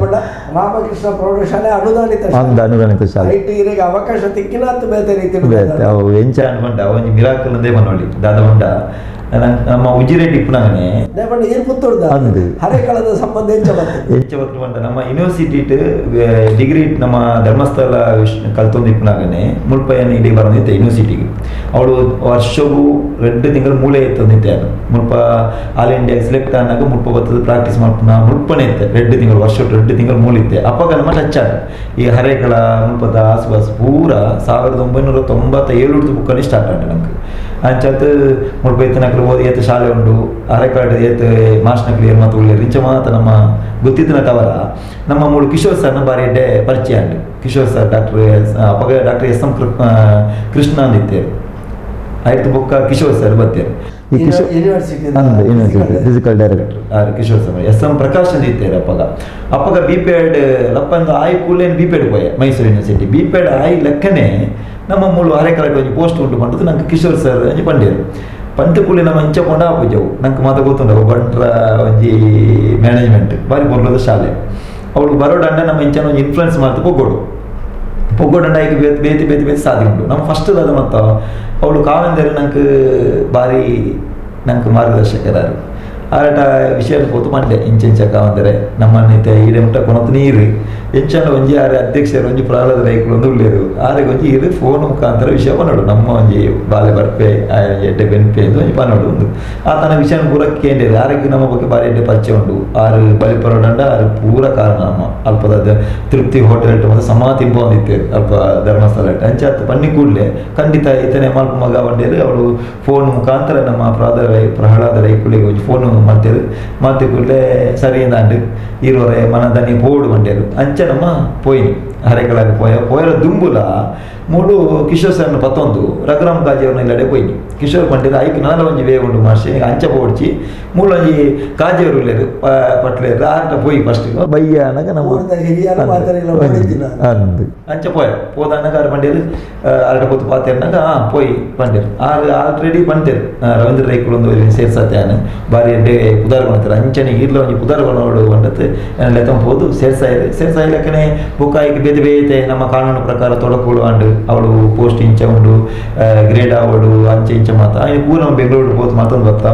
ಪಂಡ ರಾಮಕೃಷ್ಣ ಪ್ರೌಢಶಾಲೆ ಅನುದಾನಿತ ಶಾಲೆ. ಒಂದು ಅನುದಾನಿತ ಶಾಲೆ. IT ಇರೆಗೆ ಅವಕಾಶ ತಿಕ್ಕಿನ ಅತ್ತು ಬೇತೆ ರೀತಿ ಬೇತೆ ಅವು ಎಂಚ ಅನ್ಕೊಂಡ ಒಂಜಿ ಮಿರಾಕಲ್ ಅಂದೇ ಮನೋಳಿ ದಾದ ಉಂಡ ನಮ್ಮ ಉಜಿರೆಡ್ಡಿ ಇಪ್ಪುನಾಗನೆ ಪಂಡ ಏನ್ ಪುತ್ತೂರ್ದ ಅಂದು. ಹರೇಕಳದ ಸಂಬಂಧ ಎಂಚ ಬರ್ತದೆ? ಎಂಚ ಬರ್ತದೆ ನಮ್ಮ ಯೂನಿವರ್ಸಿಟಿ ಡಿಗ್ರಿ ನಮ್ಮ ಧರ್ಮಸ್ಥಳ ಕಲ್ತೊಂದು ಇಪ್ಪುನಾಗನೆ ಮುಲ್ಪಯನ ಇಡೀ ಬರೋದಿತ್ತೆ ಯೂನಿವರ್ಸಿಟಿಗೆ. ಅವಳು ವರ್ಷಗೂ 2 ತಿಂಗಳು ಮೂಲೆ ಇತ್ತಂದಿತ್ತೆ. ಮುಲ್ಪ all India select ಆನಾಗ ಮುಲ್ಪ ಬರ್ತದೆ ಪ್ರಾಕ್ಟೀಸ್ ಮಾಡ್ಪುನ ಮುಲ್ಪನೆ ಇತ್ತೆ 2 ತಿಂಗಳು ವರ್ಷ 2 ತಿಂಗಳು ಮೂಲಿತ್ತೆ. ಅಪ್ಪಾಗ ನಮ್ಮ ಟಚ್ ಆದ ಈ ಹರೇಕಳ ಮುಲ್ಪದ ಆಸುಪಾಸು ಪೂರ 1997 ಬುಕ್ಕಲ್ಲಿ ಸ್ಟಾರ್ಟ್ ಆಂಡ್ ನಂಗೆ. ಅಂಚಾತ್ ಮುಲ್ಪ ಇತ್ತನಕ್ಲು ಓದಿ ಏತ್ ಶಾಲೆ ಉಂಡು ಅರೆಕಾಡು ಏತ್ ಮಾಸ್ನಕ್ಲು ಏರ್ ಮಾತು ಉಳ್ಳೇರು ಇಂಚ ಮಾತ ನಮ್ಮ ಗೊತ್ತಿತ್ತಿನ ತವರ ನಮ್ಮ ಮೂಳು ಕಿಶೋರ್ ಸರ್ನ ಬಾರಿ ಎಡ್ಡೆ ಪರಿಚಯ ಆಂಡ್. ಕಿಶೋರ್ ಸರ್ ಡಾಕ್ಟರ್ ಅಪಗ doctor S M Krishna ಅಂದಿತ್ತೇರು. ಆಯ್ತು ಬೊಕ್ಕ ಕಿಶೋರ್ ಸರ್ ಬತ್ತೇರು. ಈ ಕಿಶೋರ್ ಯೂನಿವರ್ಸಿಟಿ ಅಂದು university physical director ಆರು Kishore sir S M Prakash ಅಂದಿತ್ತೇರು. ಅಪ್ಪಗ ಅಪ್ಪಗ B P Ed ಲಪ್ಪಂದು ಆಯ್ ಕೂಲೇನು B P Ed ಪೋಯೆ Mysuru university. B P Ed ಆಯ್ ಲೆಕ್ಕನೆ ನಮ್ಮ ಮೂಳು ಅರೆಕಲಾಟ್ ಒಂಜಿ ಪೋಸ್ಟ್ ಉಂಟು ಪಂಡದು ನಂಗೆ ಕಿಶೋರ್ ಸರ್ ಒಂಜಿ ಪಂಡೇರು. ಪಂತ ಕೂಲಿ ನಮ್ಮ ಇಂಚ ಪೊಂಡ ಆಪುಜವು ನಂಗೆ ಮಾತ ಗೊತ್ತುಂಡು ಬಂಟ್ರ ಒಂಜಿ ಮ್ಯಾನೇಜ್ಮೆಂಟ್ ಬಾರಿ ಬೊರ್ಲದ ಶಾಲೆ. ಅವಳು ಬರೋಡಂಡ ನಮ್ಮ ಇಂಚನ ಒಂಜಿ ಇನ್ಫ್ಲುಯೆನ್ಸ್ ಮಾಡ್ತು ಪೊಗ್ಗೋಡು ಪೊಗ್ಗೋಡಂಡ ಐಕ್ ಬೇತೆ ಬೇತೆ ಬೇತೆ ಬೇತೆ ಸಾಧಿ ಉಂಟು. ನಮ್ಮ ಫಸ್ಟ್ ಅದ ಮತ್ತ ಅವಳು ಕಾವೆಂದರೆ ನಂಗೆ ಬಾರಿ ನಂಗೆ ಮಾರ್ಗದರ್ಶಕರಾರು. ಆಟ ವಿಷಯ ಪೋತು ಮಂಡೆ ಇಂಚ ಇಂಚ ಕಾವಂದರೆ ನಮ್ಮ ಈಡೆ ಮುಟ್ಟ ಕೊನತು ನೀರು ಎಂಚನ ಒಂಜಿ ಆರೆ ಅಧ್ಯಕ್ಷರು ಒಂಜಿ ಪ್ರಹ್ಲಾದ ರೈಕುಲು ಒಂದು ಉಳ್ಳೇರು ಆರೆ ಒಂಜಿ ಇರು ಫೋನ್ ಮುಖಾಂತರ ವಿಷಯ ಪನ್ನೋಡು ನಮ್ಮ ಒಂಜಿ ಬಾಲೆ ಬರ್ಪೆ ಎಡ್ಡೆ ಬೆನ್ಪೆ ಎಂದು ಒಂಜಿ ಪನ್ನೋಡು ಒಂದು ಆ ತನ್ನ ವಿಷಯ ಪೂರ ಕೇಂದ್ರ ಆರೆಗೆ ನಮ್ಮ ಬಗ್ಗೆ ಬಾರಿ ಎಡ್ಡೆ ಪರಿಚಯ ಉಂಟು. ಆರು ಬಲಿಪರೋಡಂಡ ಆರು ಪೂರ ಕಾರಣ ನಮ್ಮ ಅಲ್ಪದ ತೃಪ್ತಿ ಹೋಟೆಲ್ ಮತ್ತೆ ಸಮ ತಿಂಪ ಒಂದಿತ್ತೇರು ಅಲ್ಪ ಧರ್ಮಸ್ಥಳ ಅಂಚ ಪನ್ನಿ ಕೂಡಲೇ ಖಂಡಿತ ಇತನೆ ಮಲ್ಪ ಮಗ ಬಂಡೇರು. ಅವಳು ಫೋನ್ ಮುಖಾಂತರ ನಮ್ಮ ಪ್ರಹ್ಲಾದ ರೈಕುಳಿಗೆ ಒಂಜಿ ಫೋನ್ ಮಾಡ್ತೇರು ಮತ್ತೆ ಕೂಡಲೇ ಸರಿ ಅಂದು ಇರೋರೆ ಮನದನಿ ಬೋರ್ಡ್ ಬಂಡೇರು. ಅಂಚ ನಮ್ಮ ಪೋಯಿನಿ ಹರೆಕಳಾಗ ಪೋಯ ಪೋಯರ ದುಂಬುಲ ಮೂಡು ಕಿಶೋರ್ ಸರ್ನ ಪತ್ತೊಂದು ರಘುರಾಮ್ ಕಾಜಿಯವ್ರನ್ನ ಇಲ್ಲಡೆ ಪೋಯಿನಿ. ಕಿಶೋರ್ ಬಂಡೇರು ಐಕ್ ನಾಲ ಒಂಜಿ ವೇ ಉಂಡು ಮಾರ್ಷಿ ಅಂಚ ಪೋಡ್ಚಿ ಮೂಳು ಒಂಜಿ ಕಾಜಿಯವರು ಉಳ್ಳೇರು ಪಟ್ಲೇರು ಆರ್ಟ ಪೋಯಿ ಫಸ್ಟ್ ಬಯ್ಯ ಅನಗ ನಮ್ಮ ಊರ್ದ ಹಿರಿಯರು ಮಾತಾಡಿಲ್ಲ ಓಡಿದ್ದಿಲ್ಲ. ಅಂದು ಅಂಚ ಪೋಯ ಪೋದಾನಗ ಆರು ಬಂಡೇರು ಆರ್ಟ ಪೋತು ಪಾತೇರ್ನಾಗ ಪೋಯಿ ಬಂಡೇರು ಆರು ಆಲ್ರೆಡಿ ಬಂತೇರು ರವೀಂದ್ರ ರೈಕುಲು ಒಂದು ಸೇರ್ಸಾತ್ಯಾನ ಬಾರಿ ಎಡ್ಡೆ ಪುದಾರ್ ಕೊಡ್ತಾರೆ ಅಂಚನೆ ಈರ್ಲ ಒಂಜಿ ಪುದಾರ್ ಕೊನೋಡು ಬಂಡತ್ ಲೆತ್ತಂ ಪೋದು ಸೇರ್ಸಾಯಿರು ಸೇರ್ಸಾಯಿ ಲೆಕ್ಕನೆ ಬುಕ್ಕಾಯಿಗೆ ಬೇತೆ ಬೇತೆ ನಮ್ಮ ಕಾನೂನು ಪ್ರಕಾರ ತೊಡಕುಳು ಅಂಡು ಅವಳು ಪೋಸ್ಟ್ ಇಂಚ ಉಂಡು ಗ್ರೇಡ್ ಆವಡು ಅಂಚೆ ಇಂಚ ಮಾತ ಆಯ್ನ ಪೂರ ನಮ್ಮ ಬೆಂಗಳೂರು ಪೋತು ಮತ್ತೊಂದು ಬತ್ತ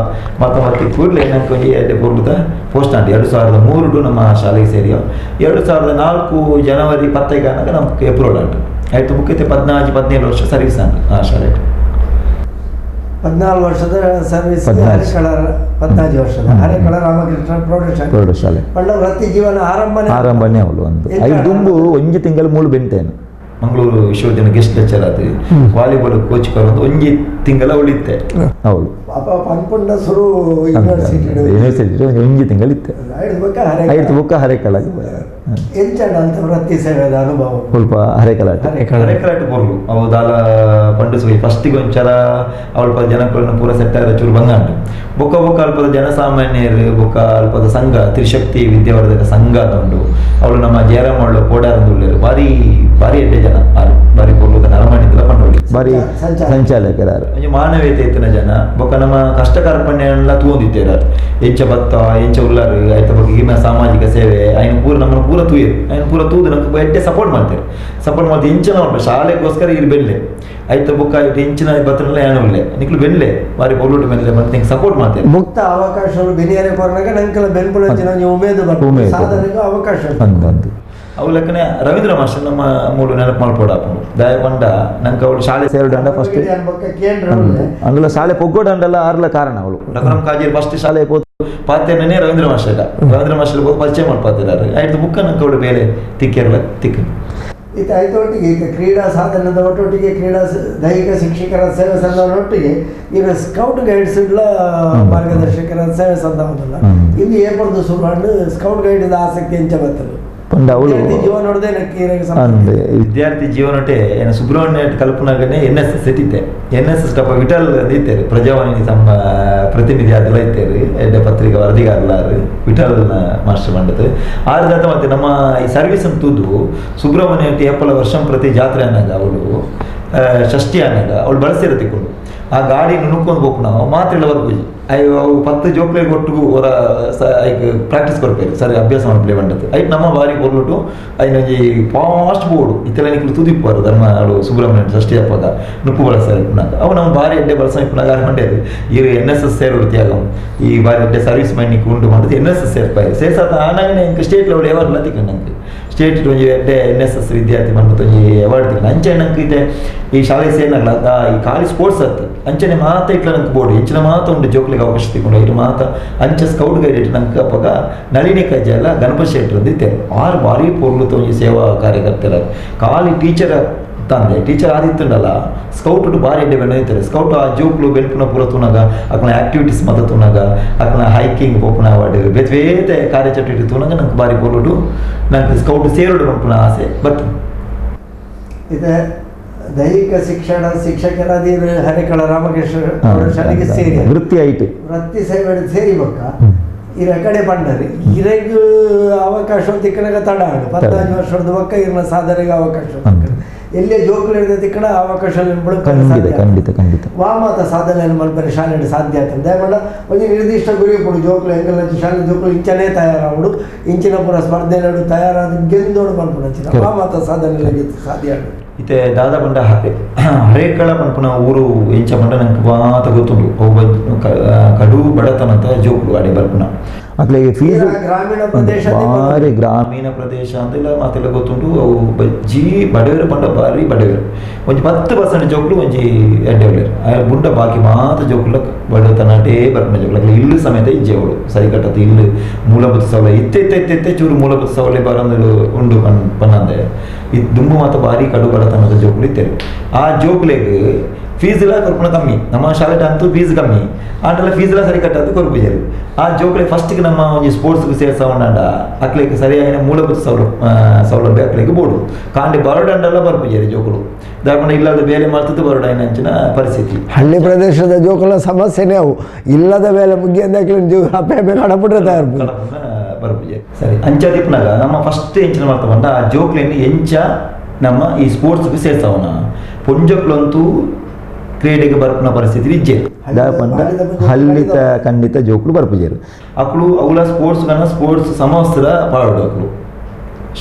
ಮತ್ತ ಮತ್ತೆ ಕೂಡಲೇ ನಂಗೆ ಒಂಜಿ ಎಡ್ಡೆ ಪೊರ್ಲುದ ಪೋಸ್ಟ್ ಅಂಡು 2003 ನಮ್ಮ ಶಾಲೆಗೆ ಸೇರಿಯೋ 2004 ಜನವರಿ 10 ಆನಾಗ ನಮ್ಗೆ ಎಪ್ರೋಲ್ ಅಂಟು ಆಯ್ತು ಮುಖ್ಯತೆ 14 15 ವರ್ಷ ಸರ್ವಿಸ್ ಅಂಟು ಆ ಶಾಲೆ. 14 ವರ್ಷದ ಸರ್ವಿಸ್ 14. ಹರೇಕಳ 14 ವರ್ಷದ ಹರೇಕಳ ರಾಮಕೃಷ್ಣ ಪ್ರೌಢಶಾಲೆ ಪ್ರೌಢಶಾಲೆ ಪಂಡ ವೃತ್ತಿ ಜೀವನ ಆರಂಭನೆ ಆರಂಭನೆ ಅವಳು ಒಂದು ಐದು ದುಂಬು ಒಂಜಿ ತಿಂಗಳು ಮೂಳು ಬೆಂತೇನು ಮಂಗಳೂರು ವಿಶ್ವವಿದ್ಯಾಲಯ ಗೆಸ್ಟ್ ಲೆಕ್ಚರ್ ಆತು ವಾಲಿಬಾಲ್ ಕೋಚ್ ಕರೊಂದು ಒಂಜಿ ತಿಂಗಳ ಉಳಿತೆ ಅವಳು ಅಪ್ಪ ಪನ್ಪುಂಡ ಸುರು ಯೂನಿವರ್ಸಿಟಿ ಯೂನಿವರ್ಸಿಟಿ ಒಂಜಿ ತಿಂಗಳು ಇತ್ತೆ ಐದು ಬೊಕ್ಕ ಹರೇಕಳ ಐದು ಬೊಕ್ಕ ಹರೇಕಳ ಎಂಚಂಡ ಅಂತ ವೃತ್ತಿ ಸೇವೆದ ಅನುಭವ ಸ್ವಲ್ಪ ಹರೇಕಲಾಟ ಹರೇಕಲಾಟ ಪೊರ್ಲು ಅವು ದಾಲ ಪಂಡಿಸುವೆ ಫಸ್ಟಿಗೆ ಒಂಚರ ಅಲ್ಪ ಜನಕ್ಕುలను ಪೂರ ಸೆಟ್ ಆದ ಚೂರು ಬಂಗಾಂಡು ಬೊಕ್ಕ ಬೊಕ್ಕ ಅಲ್ಪದ ಜನಸಾಮಾನ್ಯರು ಬೊಕ್ಕ ಅಲ್ಪದ ಸಂಘ ತ್ರಿಶಕ್ತಿ ವಿದ್ಯಾವರ್ಧಕ ಸಂಘ ಉಂಡು ಅವಳು ನಮ್ಮ ಜಯರಾಮ್ ಅವಳು ಕೋಡಾರಂದುಳ್ಳೇರು ಬಾರಿ ಬಾರಿ ಎಡ್ಡೆ ಜನ ಆರು ಬಾರಿ ಪೊರ್ಲುದ ನರಮಾಣಿಂದಲ ಪಂಡೋಳಿ ಬಾರಿ ಸಂಚಾಲಕ. ಸಂಚಾಲಕರಾರು ಒಂಜಿ ಮಾನವೀಯತೆ ಇತ್ತಿನ ಜನ ಬೊಕ್ಕ ನಮ್ಮ ಕಷ್ಟ ಕಾರ್ಪಣ್ಯ ತೂವೊಂದಿತ್ತೇರು ಎಂಚ ಬತ್ತ ಎಂಚ ಉಲ್ಲಾರು ಐತ ಬೊಕ್ಕ ಈಗಿನ ಸಾಮಾಜಿಕ ಸೇವೆ ಐನ ಪೂರ ನಮ್ಮನ್ನು ಪೂರ ತೂಯರು ಐನ ಪೂರ ತೂದು ನಮ್ಗೆ ಎಡ್ಡೆ ಸಪೋರ್ಟ್ ಮಾಡ್ತಾರೆ ಸಪೋರ್ಟ್ ಮಾಡ್ತಾರೆ ಎಂಚನ ಉಂಟು ಶಾಲೆಗೋಸ್ಕರ ಇರು ಬೆಲ್ಲೆ ಐತ ಬೊಕ್ಕ ಐತ ಎಂಚಿನ ಬತ್ತನೆಲ್ಲ ಏನು ಉಲ್ಲೆ ನಿಕ್ಲು ಬೆಲ್ಲೆ ಬಾರಿ ಪೊಲೂಟ್ ಬೆಲ್ಲೆ ಮತ್ತೆ ನಿಂಗೆ ಸಪೋರ್ಟ್ ಮಾಡ್ತಾರೆ ಮುಕ್ತ ಅವಕಾಶಗಳು ಬೆನಿಯರೆ ಕೊರನಾಗ ನಂಕೆಲ್ಲ ಬೆನ್ಪುಳಂಚಿನ ಒಂಜಿ ಉಮೇದು ಬರ್ತದೆ ಉಮೇದು. ಸಾಧನೆಗೂ ಅವಕಾಶ ಉಂಟು. ಅಂದು ಅಂದು ಅವು ಲೆಕ್ಕನೆ ರವೀಂದ್ರ ಮಾಸ್ಟರ್ ನಮ್ಮ ಮೂಡು ನೆನಪು ಮಲ್ಪೋಡ ಆಪುಂಡು ದಯ ಪಂಡ ನಂಗೆ ಅವಳು ಶಾಲೆ ಸೇರುಡಂಡ ಫಸ್ಟ್ ಯಾನ್ ಬೊಕ್ಕ ಕೇಂದ್ರ ಉಲ್ಲೆ. ಅಂದುಲ ಶಾಲೆ ಪೊಗ್ಗೋಡಂಡಲ್ಲ ಆರ್ಲ ಕಾರಣ ಅವಳು ರಘುರಾಮ್ ಕಾಜಿ ಫಸ್ಟ್ ಶಾಲೆ ಶಾಲೆ ಪೋತು ಪಾತೇನೇ ರವೀಂದ್ರ ಮಾಸ್ಟರ್ ರವೀಂದ್ರ ಮಾಸ್ಟರ್ ಹೋಗಿ ಪರಿಚಯ ಮಾಡ್ಪಾತಿದ್ದಾರೆ ಆಯ್ತು ಬುಕ್ಕ ನಂಗೆ ಅವಳು ಬೇರೆ ತಿಕ್ಕಿರಲ್ಲ ತಿಕ್ಕ ಇತ್ತ ಐತೊಟ್ಟಿಗೆ ಈಗ ಕ್ರೀಡಾ ಸಾಧನದ ಒಟ್ಟೊಟ್ಟಿಗೆ ಕ್ರೀಡಾ ದೈಹಿಕ ಶಿಕ್ಷಕರ ಸೇವೆ ಸಂದವನೊಟ್ಟಿಗೆ ಈಗ ಸ್ಕೌಟ್ ಗೈಡ್ಸ್ ಇಲ್ಲ ಮಾರ್ಗದರ್ಶಕರ ಸೇವೆ ಸಂದವನಲ್ಲ. ಇಲ್ಲಿ ಏರ್ಪಡ್ದು ಸುಮಾರು ಸ್ಕೌಟ್ ಗೈಡ್ ಆಸಕ್ತಿ ಎಂಚ ಬರ್ತದೆ? ಪಂಡ ಅವಳು ಜೀವನೋಡದೆ ಅಂದ್ ವಿದ್ಯಾರ್ಥಿ ಜೀವನಟೆ ಏನ ಸುಬ್ರಹ್ಮಣ್ಯ ಕಲ್ಪನಾಗನೆ N S S ಇಟ್ಟಿದ್ದೆ. N S S ಟಪ್ಪ Vittal ಇತ್ತೇರು, Prajavahini ತಮ್ಮ ಪ್ರತಿನಿಧಿ ಅದೆಲ್ಲ ಇತ್ತೇರು, ಎಡ್ಡೆ ಪತ್ರಿಕೆ ವರದಿಗಾರಲಾರು ವಿಠಲ್ ಮಾಸ್ಟರ್ ಮಂಡದು ಆರು. ಮತ್ತೆ ನಮ್ಮ ಈ ಸರ್ವಿಸ್ ತೂದು ಸುಬ್ರಹ್ಮಣ್ಯ ಏಪಲ ವರ್ಷಂ ಪ್ರತಿ ಜಾತ್ರೆ ಅನ್ನಾಗ ಅವಳು ಷಷ್ಠಿ ಅನ್ನಾಗ ಅವಳು ಬಳಸಿರ ತಿಕ್ಕೊಂಡು ಆ ಗಾಡಿ ನುಣುಕೊಂಡು ಹೋಗ್ಬೇಕು. ನಾವು ಮಾತ್ರ ಇಲ್ಲ ಬರ್ಪೂಜಿ ಅಯ್ಯೋ ಅವು 10 ಜೋಕ್ಲೆಗ್ ಒಟ್ಟಿಗೂ ಹೊರ ಐಕ್ ಪ್ರಾಕ್ಟೀಸ್ ಕೊಡ್ಪೇರು ಸರಿ ಅಭ್ಯಾಸ ಮಾಡ್ಪ್ಲೇ ಬಂಡತ್ತು. ಐಟ್ ನಮ್ಮ ಬಾರಿ ಕೊರ್ಲುಟು ಐನೊಂಜಿ ಫಾಸ್ಟ್ ಬೋರ್ಡು ಇತ್ತೆಲ್ಲ ನಿಕ್ಲು ತುದಿಪ್ಪರು ಧರ್ಮ ಅವಳು ಸುಬ್ರಹ್ಮಣ್ಯ ಷಷ್ಠಿ ಹಬ್ಬದ ನುಪ್ಪು ಬಳಸ ಇಪ್ಪುನಾಗ ಅವು ನಮ್ಮ ಬಾರಿ ಎಡ್ಡೆ ಬಳಸ ಇಪ್ಪುನಾಗ ಮಂಡ್ಯದು ಇರು N S S ಸೇರೋಡು ತ್ಯಾಗ ಈ ಬಾರಿ ಎಡ್ಡೆ ಸರ್ವಿಸ್ ಮೈನಿಗೆ ಉಂಟು ಮಾಡೋದು N S S ಸೇರ್ಪಾಯಿ ಸೇರ್ಸಾತ ಆನಾಗನೆ ಇಂಕ್ ಸ್ಟೇಟ್ ಲೆವೆಲ್ ಎವರ್ಲ ತಿಕ್ಕ ನಂಗೆ ಸ್ಟೇಟ್ ಒಂಜಿ ಎಡ್ಡೆ N S S ವಿದ್ಯಾರ್ಥಿ ಬಂದು ಒಂಜಿ ಅವಾರ್ಡ್ ತಿಕ್ಕ. ಅಂಚೆ ನಂಗೆ ಇದೆ ಈ ಶಾಲೆ ಸೇರ್ನಾಗ್ಲ ಈ ಖಾಲಿ ಸ್ಪೋರ್ಟ್ಸ್ ಅತ್ತು ಅಂಚನೆ ಮಾತ ಇಟ್ಲ ನಂಗೆ ಬೋರ್ಡು ಇಂಚಿನ ಮಾತ ಉಂಟು ಜೋಕ್ಲಿಗೆ ಅವಕಾಶ ತಿಕ್ಕೊಂಡು ಇಟ್ಟು ಮಾತ. ಅಂಚೆ ಸ್ಕೌಟ್ ಗೈಡ್ ಇಟ್ಟು ನಂಗೆ ಅಪ್ಪಗ ನಳಿನಿ ಕಜ್ಜೆಲ್ಲ ಗಣಪತಿ ಶೆಟ್ಟರು ಇತ್ತೇರು ಆರು ಭಾರಿ ಪೊರ್ಲು ಒಂಜಿ ಸೇವಾ ಕಾರ್ಯಕರ್ತರ. ಖಾಲಿ ಟೀಚರ್ ತಂದೆ ಟೀಚರ್ ಆದಿತ್ತುಂಡಲ್ಲ ಸ್ಕೌಟ್ ಬಾರಿ ಎಡ್ಡೆ ಬೆನ್ನ ಇತ್ತಾರೆ. ಸ್ಕೌಟ್ ಆ ಜೋಕ್ಲು ಬೆನ್ಪುನ ಪೂರ ತೂನಾಗ ಅಕ್ನ ಆಕ್ಟಿವಿಟೀಸ್ ಮತ ತೂನಾಗ ಅಕ್ನ ಹೈಕಿಂಗ್ ಪೋಪುನ ಅವಾರ್ಡ್ ಬೇತೆ ಬೇತೆ ಕಾರ್ಯಚಟುವಟಿಕೆ ತೂನಾಗ ನಂಗೆ ಬಾರಿ ಪೊರ್ಲುಟು ನಂಗೆ ಸ್ಕೌಟ್ ಸೇರೋಡು ಪನ್ಪುನ ಆಸೆ ಬತ್ತು. ಇದು ದೈಹಿಕ ಶಿಕ್ಷಣ ಶಿಕ್ಷಕರಾದಿರು ಹರೇಕಳ ರಾಮಕೃಷ್ಣ ಅವರ ಶಾಲೆಗೆ ಸೇರಿ ವೃತ್ತಿ ಆಯ್ತು. ವೃತ್ತಿ ಸೇವೆ ಸೇರಿ ಬೊಕ್ಕ ಇರ ಕಡೆ ಪಂಡರಿ ಇರೆಗ್ ಅವಕಾಶ ತಿಕ್ಕನಾಗ ತಡ ಆಡು 15 ವರ್ಷದ ಬೊಕ್ಕ ಇರ್ನ ಸಾಧನೆಗೆ ಅವಕಾಶ ಎಲ್ಲೇ ಜೋಕುಲು ಹಿಡಿದ ತಿಕ್ಕಣ ಅವಕಾಶ ಖಂಡಿತ ಖಂಡಿತ ಖಂಡಿತ. ವಾಮಾತ ಸಾಧನೆ ಮಲ್ಪರೆ ಶಾಲೆ ಸಾಧ್ಯ ಆಗ್ತದೆ. ದಯಮಾಡ ಒಂಜಿ ನಿರ್ದಿಷ್ಟ ಗುರಿ ಕೊಡು ಜೋಕುಲು ಎಂಗಲ್ ಶಾಲೆ ಜೋಕುಲು ಇಂಚನೇ ತಯಾರಾವಡು ಇಂಚಿನ ಪೂರ ಸ್ಪರ್ಧೆ ತಯಾರಾದ ಗೆಂದೋಡು ಮಲ್ಪುನ ಅಂಚಿನ ವಾಮಾತ ಸಾಧನೆ ಸಾಧ್ಯ ಆಡು. ಇತ್ತೆ ದಾದ ಪಂಡ ಹರೇಕಳ ಪನ್ಪುನ ಊರು ಎಂಚ ಪಂಡ ನಂಗೆ ಮಾತ ಗೊತ್ತುಂಡು. ಅವು ಕಡು ಬಡತನಂತ ಜೋಕುಲು ಅಡೆ ಬರ್ಪುನ ಅಕ್ಲೆಗೆ ಫೀಸ್ ಗ್ರಾಮೀಣ ಪ್ರದೇಶ ಬಾರಿ ಗ್ರಾಮೀಣ ಪ್ರದೇಶ ಅಂದೆಲ್ಲ ಮಾತೆಲ್ಲ ಗೊತ್ತುಂಟು. ಅವು ಬಜ್ಜಿ ಬಡವರು ಪಂಡ ಬಾರಿ ಬಡವರು ಒಂಜಿ 10% ಜೋಕುಲು ಒಂಜಿ ಎಡ್ಡೆ ಉಳ್ಳೇರು ಬುಂಡ ಬಾಕಿ ಮಾತ ಜೋಕುಲ ಬಡತನಟೇ ಬರ್ಪುನ ಜೋಕುಲು ಅಕ್ಲೆ ಇಲ್ಲು ಸಮೇತ ಇಜ್ಜೆ ಅವಳು ಸರಿಕಟ್ಟದ ಇಲ್ಲು ಮೂಲಭೂತ ಸೌಲಭ್ಯ ಇತ್ತೆ ಇತ್ತೆ ಇತ್ತೆ ಇತ್ತೆ ಚೂರು ಮೂಲಭೂತ ಸೌಲಭ್ಯ ಬರಂದು ಉಂಡು ಪನ್ನಂದೆ ಈ ದುಂಬು ಮಾತ ಬಾರಿ ಕಡು ಬಡತನದ ಜೋಕುಲು ಇತ್ತೇರು. ಆ ಜೋಕುಲೆಗ್ ಫೀಸ್ ಎಲ್ಲ ಕೊರ್ಪುನ ಕಮ್ಮಿ ನಮ್ಮ ಶಾಲೆ ಅಂತೂ ಫೀಸ್ ಕಮ್ಮಿ ಆಂಟಲ ಫೀಸ್ ಎಲ್ಲ ಸರಿ ಕಟ್ಟದ್ದು ಕೊರ್ಪುಜೆರು. ಆ ಜೋಕುಲೆ ಫಸ್ಟ್ಗೆ ನಮ್ಮ ಒಂಜಿ ಸ್ಪೋರ್ಟ್ಸ್ಗೆ ಸೇರ್ಸವಣ್ಣಾಂಡ ಅಕ್ಲೆಗ್ ಸರಿಯಾಗಿನ ಮೂಲಭೂತ ಸೌಲಭ್ಯ ಅಕ್ಲೆಗ್ ಬೋಡು ಕಾಂಡೆ ಬರೋಡಂಡೆಲ್ಲ ಬರ್ಪುಜೆರು ಜೋಕುಲು ದಾಪಂಡ ಇಲ್ಲದ ಬೇಲೆ ಮಾಡ್ತದ್ದು ಬರೋಡ ಅಂಚಿನ ಪರಿಸ್ಥಿತಿ. ಹಳ್ಳಿ ಪ್ರದೇಶದ ಜೋಕುಲ ಸಮಸ್ಯೆನೇ ಅವು ಇಲ್ಲದ ಬೇಲೆ ಮುಗಿಯಂದ ಜೋ ಅಪ್ಪೆ ಅಪ್ಪೆ ಕಡಪುಟ್ರೆ ತಯಾರು ಬರ್ಪುಜೆರು ಸರಿ ಅಂಚ ದಿಪ್ಪನಾಗ ನಮ್ಮ ಫಸ್ಟ್ ಎಂಚಿನ ಮಾಡ್ತಾ ಬಂದ ಆ ಜೋಕ್ಲೆನ್ ಎಂಚ ನಮ್ಮ ಈ ಸ್ಪೋರ್ಟ್ಸ್ಗೆ ಸೇರ್ಸವನ ಪೊಂಜೋಕ್ಲಂತೂ ಕ್ರೀಡೆಗೆ ಬರ್ಪುನ ಪರಿಸ್ಥಿತಿ ಇಜ್ಜೆ ಪಂಡ ಹಳ್ಳಿತ ಖಂಡಿತ ಜೋಕುಲು ಬರ್ಪುಜೆರು ಅಕ್ಲು ಅವುಲ ಸ್ಪೋರ್ಟ್ಸ್ ಕನ್ನ ಸ್ಪೋರ್ಟ್ಸ್ ಸಮವಸ್ತ್ರ ಪಾಡೋಡು ಅಕ್ಲು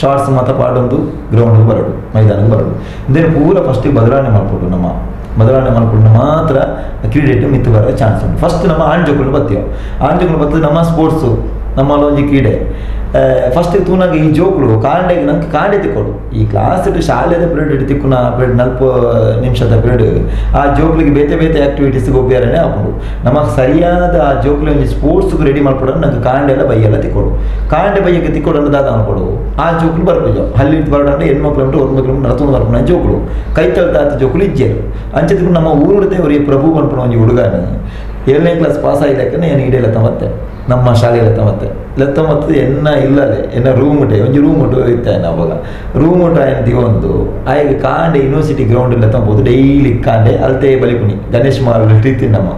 ಶಾರ್ಟ್ಸ್ ಮಾತ ಪಾಡೊಂದು ಗ್ರೌಂಡ್ಗೆ ಬರೋಡು ಮೈದಾನಕ್ಕೆ ಬರೋಡು ಇಂದೇನು ಪೂರ ಫಸ್ಟಿಗೆ ಬದಲಾವಣೆ ಮಾಡ್ಕೊಡು ನಮ್ಮ ಬದಲಾವಣೆ ಮಾಡ್ಕೊಂಡು ಮಾತ್ರ ಕ್ರೀಡೆ ಮಿತ್ತು ಬರೋ ಚಾನ್ಸ್ ಉಂಟು. ಫಸ್ಟ್ ನಮ್ಮ ಆಂಜೋಕುಲು ಬತ್ತೀವಿ ಆಂಜೋಕುಲು ಬರ್ತದೆ ನಮ್ಮ ಸ್ಪೋರ್ಟ್ಸು ನಮ್ಮ ಒಂಜಿ ಕ್ರೀಡೆ ಫಸ್ಟ್ ತೂನಾಗ ಈ ಜೋಕುಲು ಕಾಂಡೆಗೆ ನಂಗೆ ಕಾಂಡೆ ತಿಕ್ಕೋಡು ಈ ಕ್ಲಾಸ್ ಶಾಲೆದ ಪೀರಿಯಡ್ ತಿಕ್ಕುನ ಪೀರಿಯಡ್ 40 ನಿಮಿಷದ ಪೀರಿಯಡ್ ಆ ಜೋಕ್ಲಿಗೆ ಬೇತೆ ಬೇತೆ ಆಕ್ಟಿವಿಟೀಸ್ಗೆ ಒಬ್ಬಿಯಾರನೇ ಹಾಕೊಂಡು ನಮಗೆ ಸರಿಯಾದ ಆ ಜೋಕ್ಲಿ ಒಂಜಿ ಸ್ಪೋರ್ಟ್ಸ್ಗೆ ರೆಡಿ ಮಾಡ್ಕೊಡೋ ನಂಗೆ ಕಾಂಡೆ ಎಲ್ಲ ಬೈಯೆಲ್ಲ ತಿಕ್ಕೋಡು ಕಾಂಡೆ ಬೈಯಕ್ಕೆ ತಿಕ್ಕೋಡು ಅಂದ್ರೆ ದಾದ ಅನ್ಕೊಡು ಆ ಜೋಕ್ಲು ಬರ್ಪುಜ ಅಲ್ಲಿ ಬರೋಡಂದ್ರೆ 8 ಕಿಲೋಮೀಟರ್ 1 ಕಿಲೋಮೀಟರ್ ನಡ್ಕೊಂಡು ಬರ್ಪುನ ಜೋಕ್ಲು ಕೈ ತಳ್ತಾತ ಜೋಕ್ಲು ಇಜ್ಜೇರು ಅಂಚೆ ನಮ್ಮ ಊರುಡತೆ ಅವರಿಗೆ ಪ್ರಭು ಪನ್ಪುನ ಒಂಜಿ ಹುಡುಗನ 7ನೇ ಕ್ಲಾಸ್ ಪಾಸ್ ಆಗಿದ್ದಕ್ಕೆ ನಾನು ಈಡೆಲ್ಲ ಮತ್ತೆ ನಮ್ಮ ಶಾಲೆಯಲ್ಲಿ ಮತ್ತೆ ಲೆತ್ತ ಮತ್ತು ಎನ್ನ ಇಲ್ಲದೆ ಎನ್ನ ರೂಮ್ ಉಂಟೆ ಒಂಜಿ ರೂಮ್ ಉಂಟು ಇತ್ತಾಯನ ಅವಾಗ ರೂಮ್ ಉಂಟು ಆಯನ ದಿವೊಂದು ಆಯ್ಗೆ ಕಾಂಡೆ ಯೂನಿವರ್ಸಿಟಿ ಗ್ರೌಂಡ್ ತಂಬೋದು ಡೈಲಿ ಕಾಂಡೆ ಅಲ್ತೇ ಬಲಿಪುಣಿ ಗಣೇಶ್ ಮಾಲ್ ನಮ್ಮ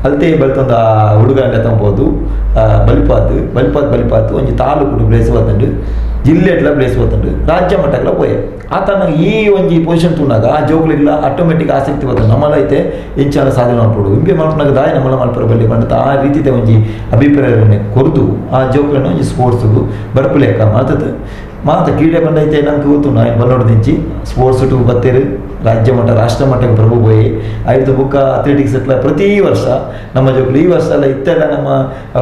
ಅಲ್ತೇ ಬಲ್ತೊಂದು ಆ ಹುಡುಗಂಡೆ ತಂಬೋದು ಬಲಿಪಾತು ಬಲಿಪಾತ್ ಬಲಿಪಾತು ಒಂಜಿ ತಾಲೂಕು ಪ್ಲೇಸ್ ಬತ್ತುಂಡು ಜಿಲ್ಲೆ ಎಟ್ಲ ಪ್ಲೇಸ್ ಬತ್ತುಂಡು ರಾಜ್ಯ ಮಟ್ಟಕ್ಲ ಪೋಯೆ ಆತನ ಈ ಒಂಜಿ ಪೊಸಿಷನ್ ತೂನಾಗ ಆ ಜೋಕ್ಲಿಗ್ಲ ಆಟೋಮೆಟಿಕ್ ಆಸಕ್ತಿ ಬರ್ತದೆ ನಮ್ಮಲ ಐತೆ ಇಂಚಾನ ಸಾಧನೆ ಮಾಡ್ಕೊಡು ಇಂಪೆ ಮಾಡ್ಕೊಂಡಾಗ ದಾಯ ನಮ್ಮಲ ಮಲ್ಪರ ಬಲ್ಲಿ ಪಂಡತ ಆ ರೀತಿದ ಒಂಜಿ ಅಭಿಪ್ರಾಯವನ್ನು ಕೊರ್ದು ಆ ಜೋಕ್ಲನ್ನು ಒಂಜಿ ಸ್ಪೋರ್ಟ್ಸ್ಗು ಬರ್ಪುಲೇಕ ಮಾತದ ಮಾತ ಕ್ರೀಡೆ ಬಂದೈತೆ ನಂಗೆ ಗೊತ್ತು ನಾನು ಬನ್ನೋಡ್ದಿಂಚಿ ಸ್ಪೋರ್ಟ್ಸ್ ಟು ಬತ್ತೇರು ರಾಜ್ಯ ಮಟ್ಟ ರಾಷ್ಟ್ರ ಮಟ್ಟಕ್ಕೆ ಪ್ರಭು ಪೋಯಿ ಐದು ಬುಕ್ಕ ಅಥ್ಲೆಟಿಕ್ಸ್ ಎಟ್ಲ ಪ್ರತಿ ವರ್ಷ ನಮ್ಮ ಜೋಕುಲು ಈ ವರ್ಷ ಎಲ್ಲ ಇತ್ತೆಲ್ಲ ನಮ್ಮ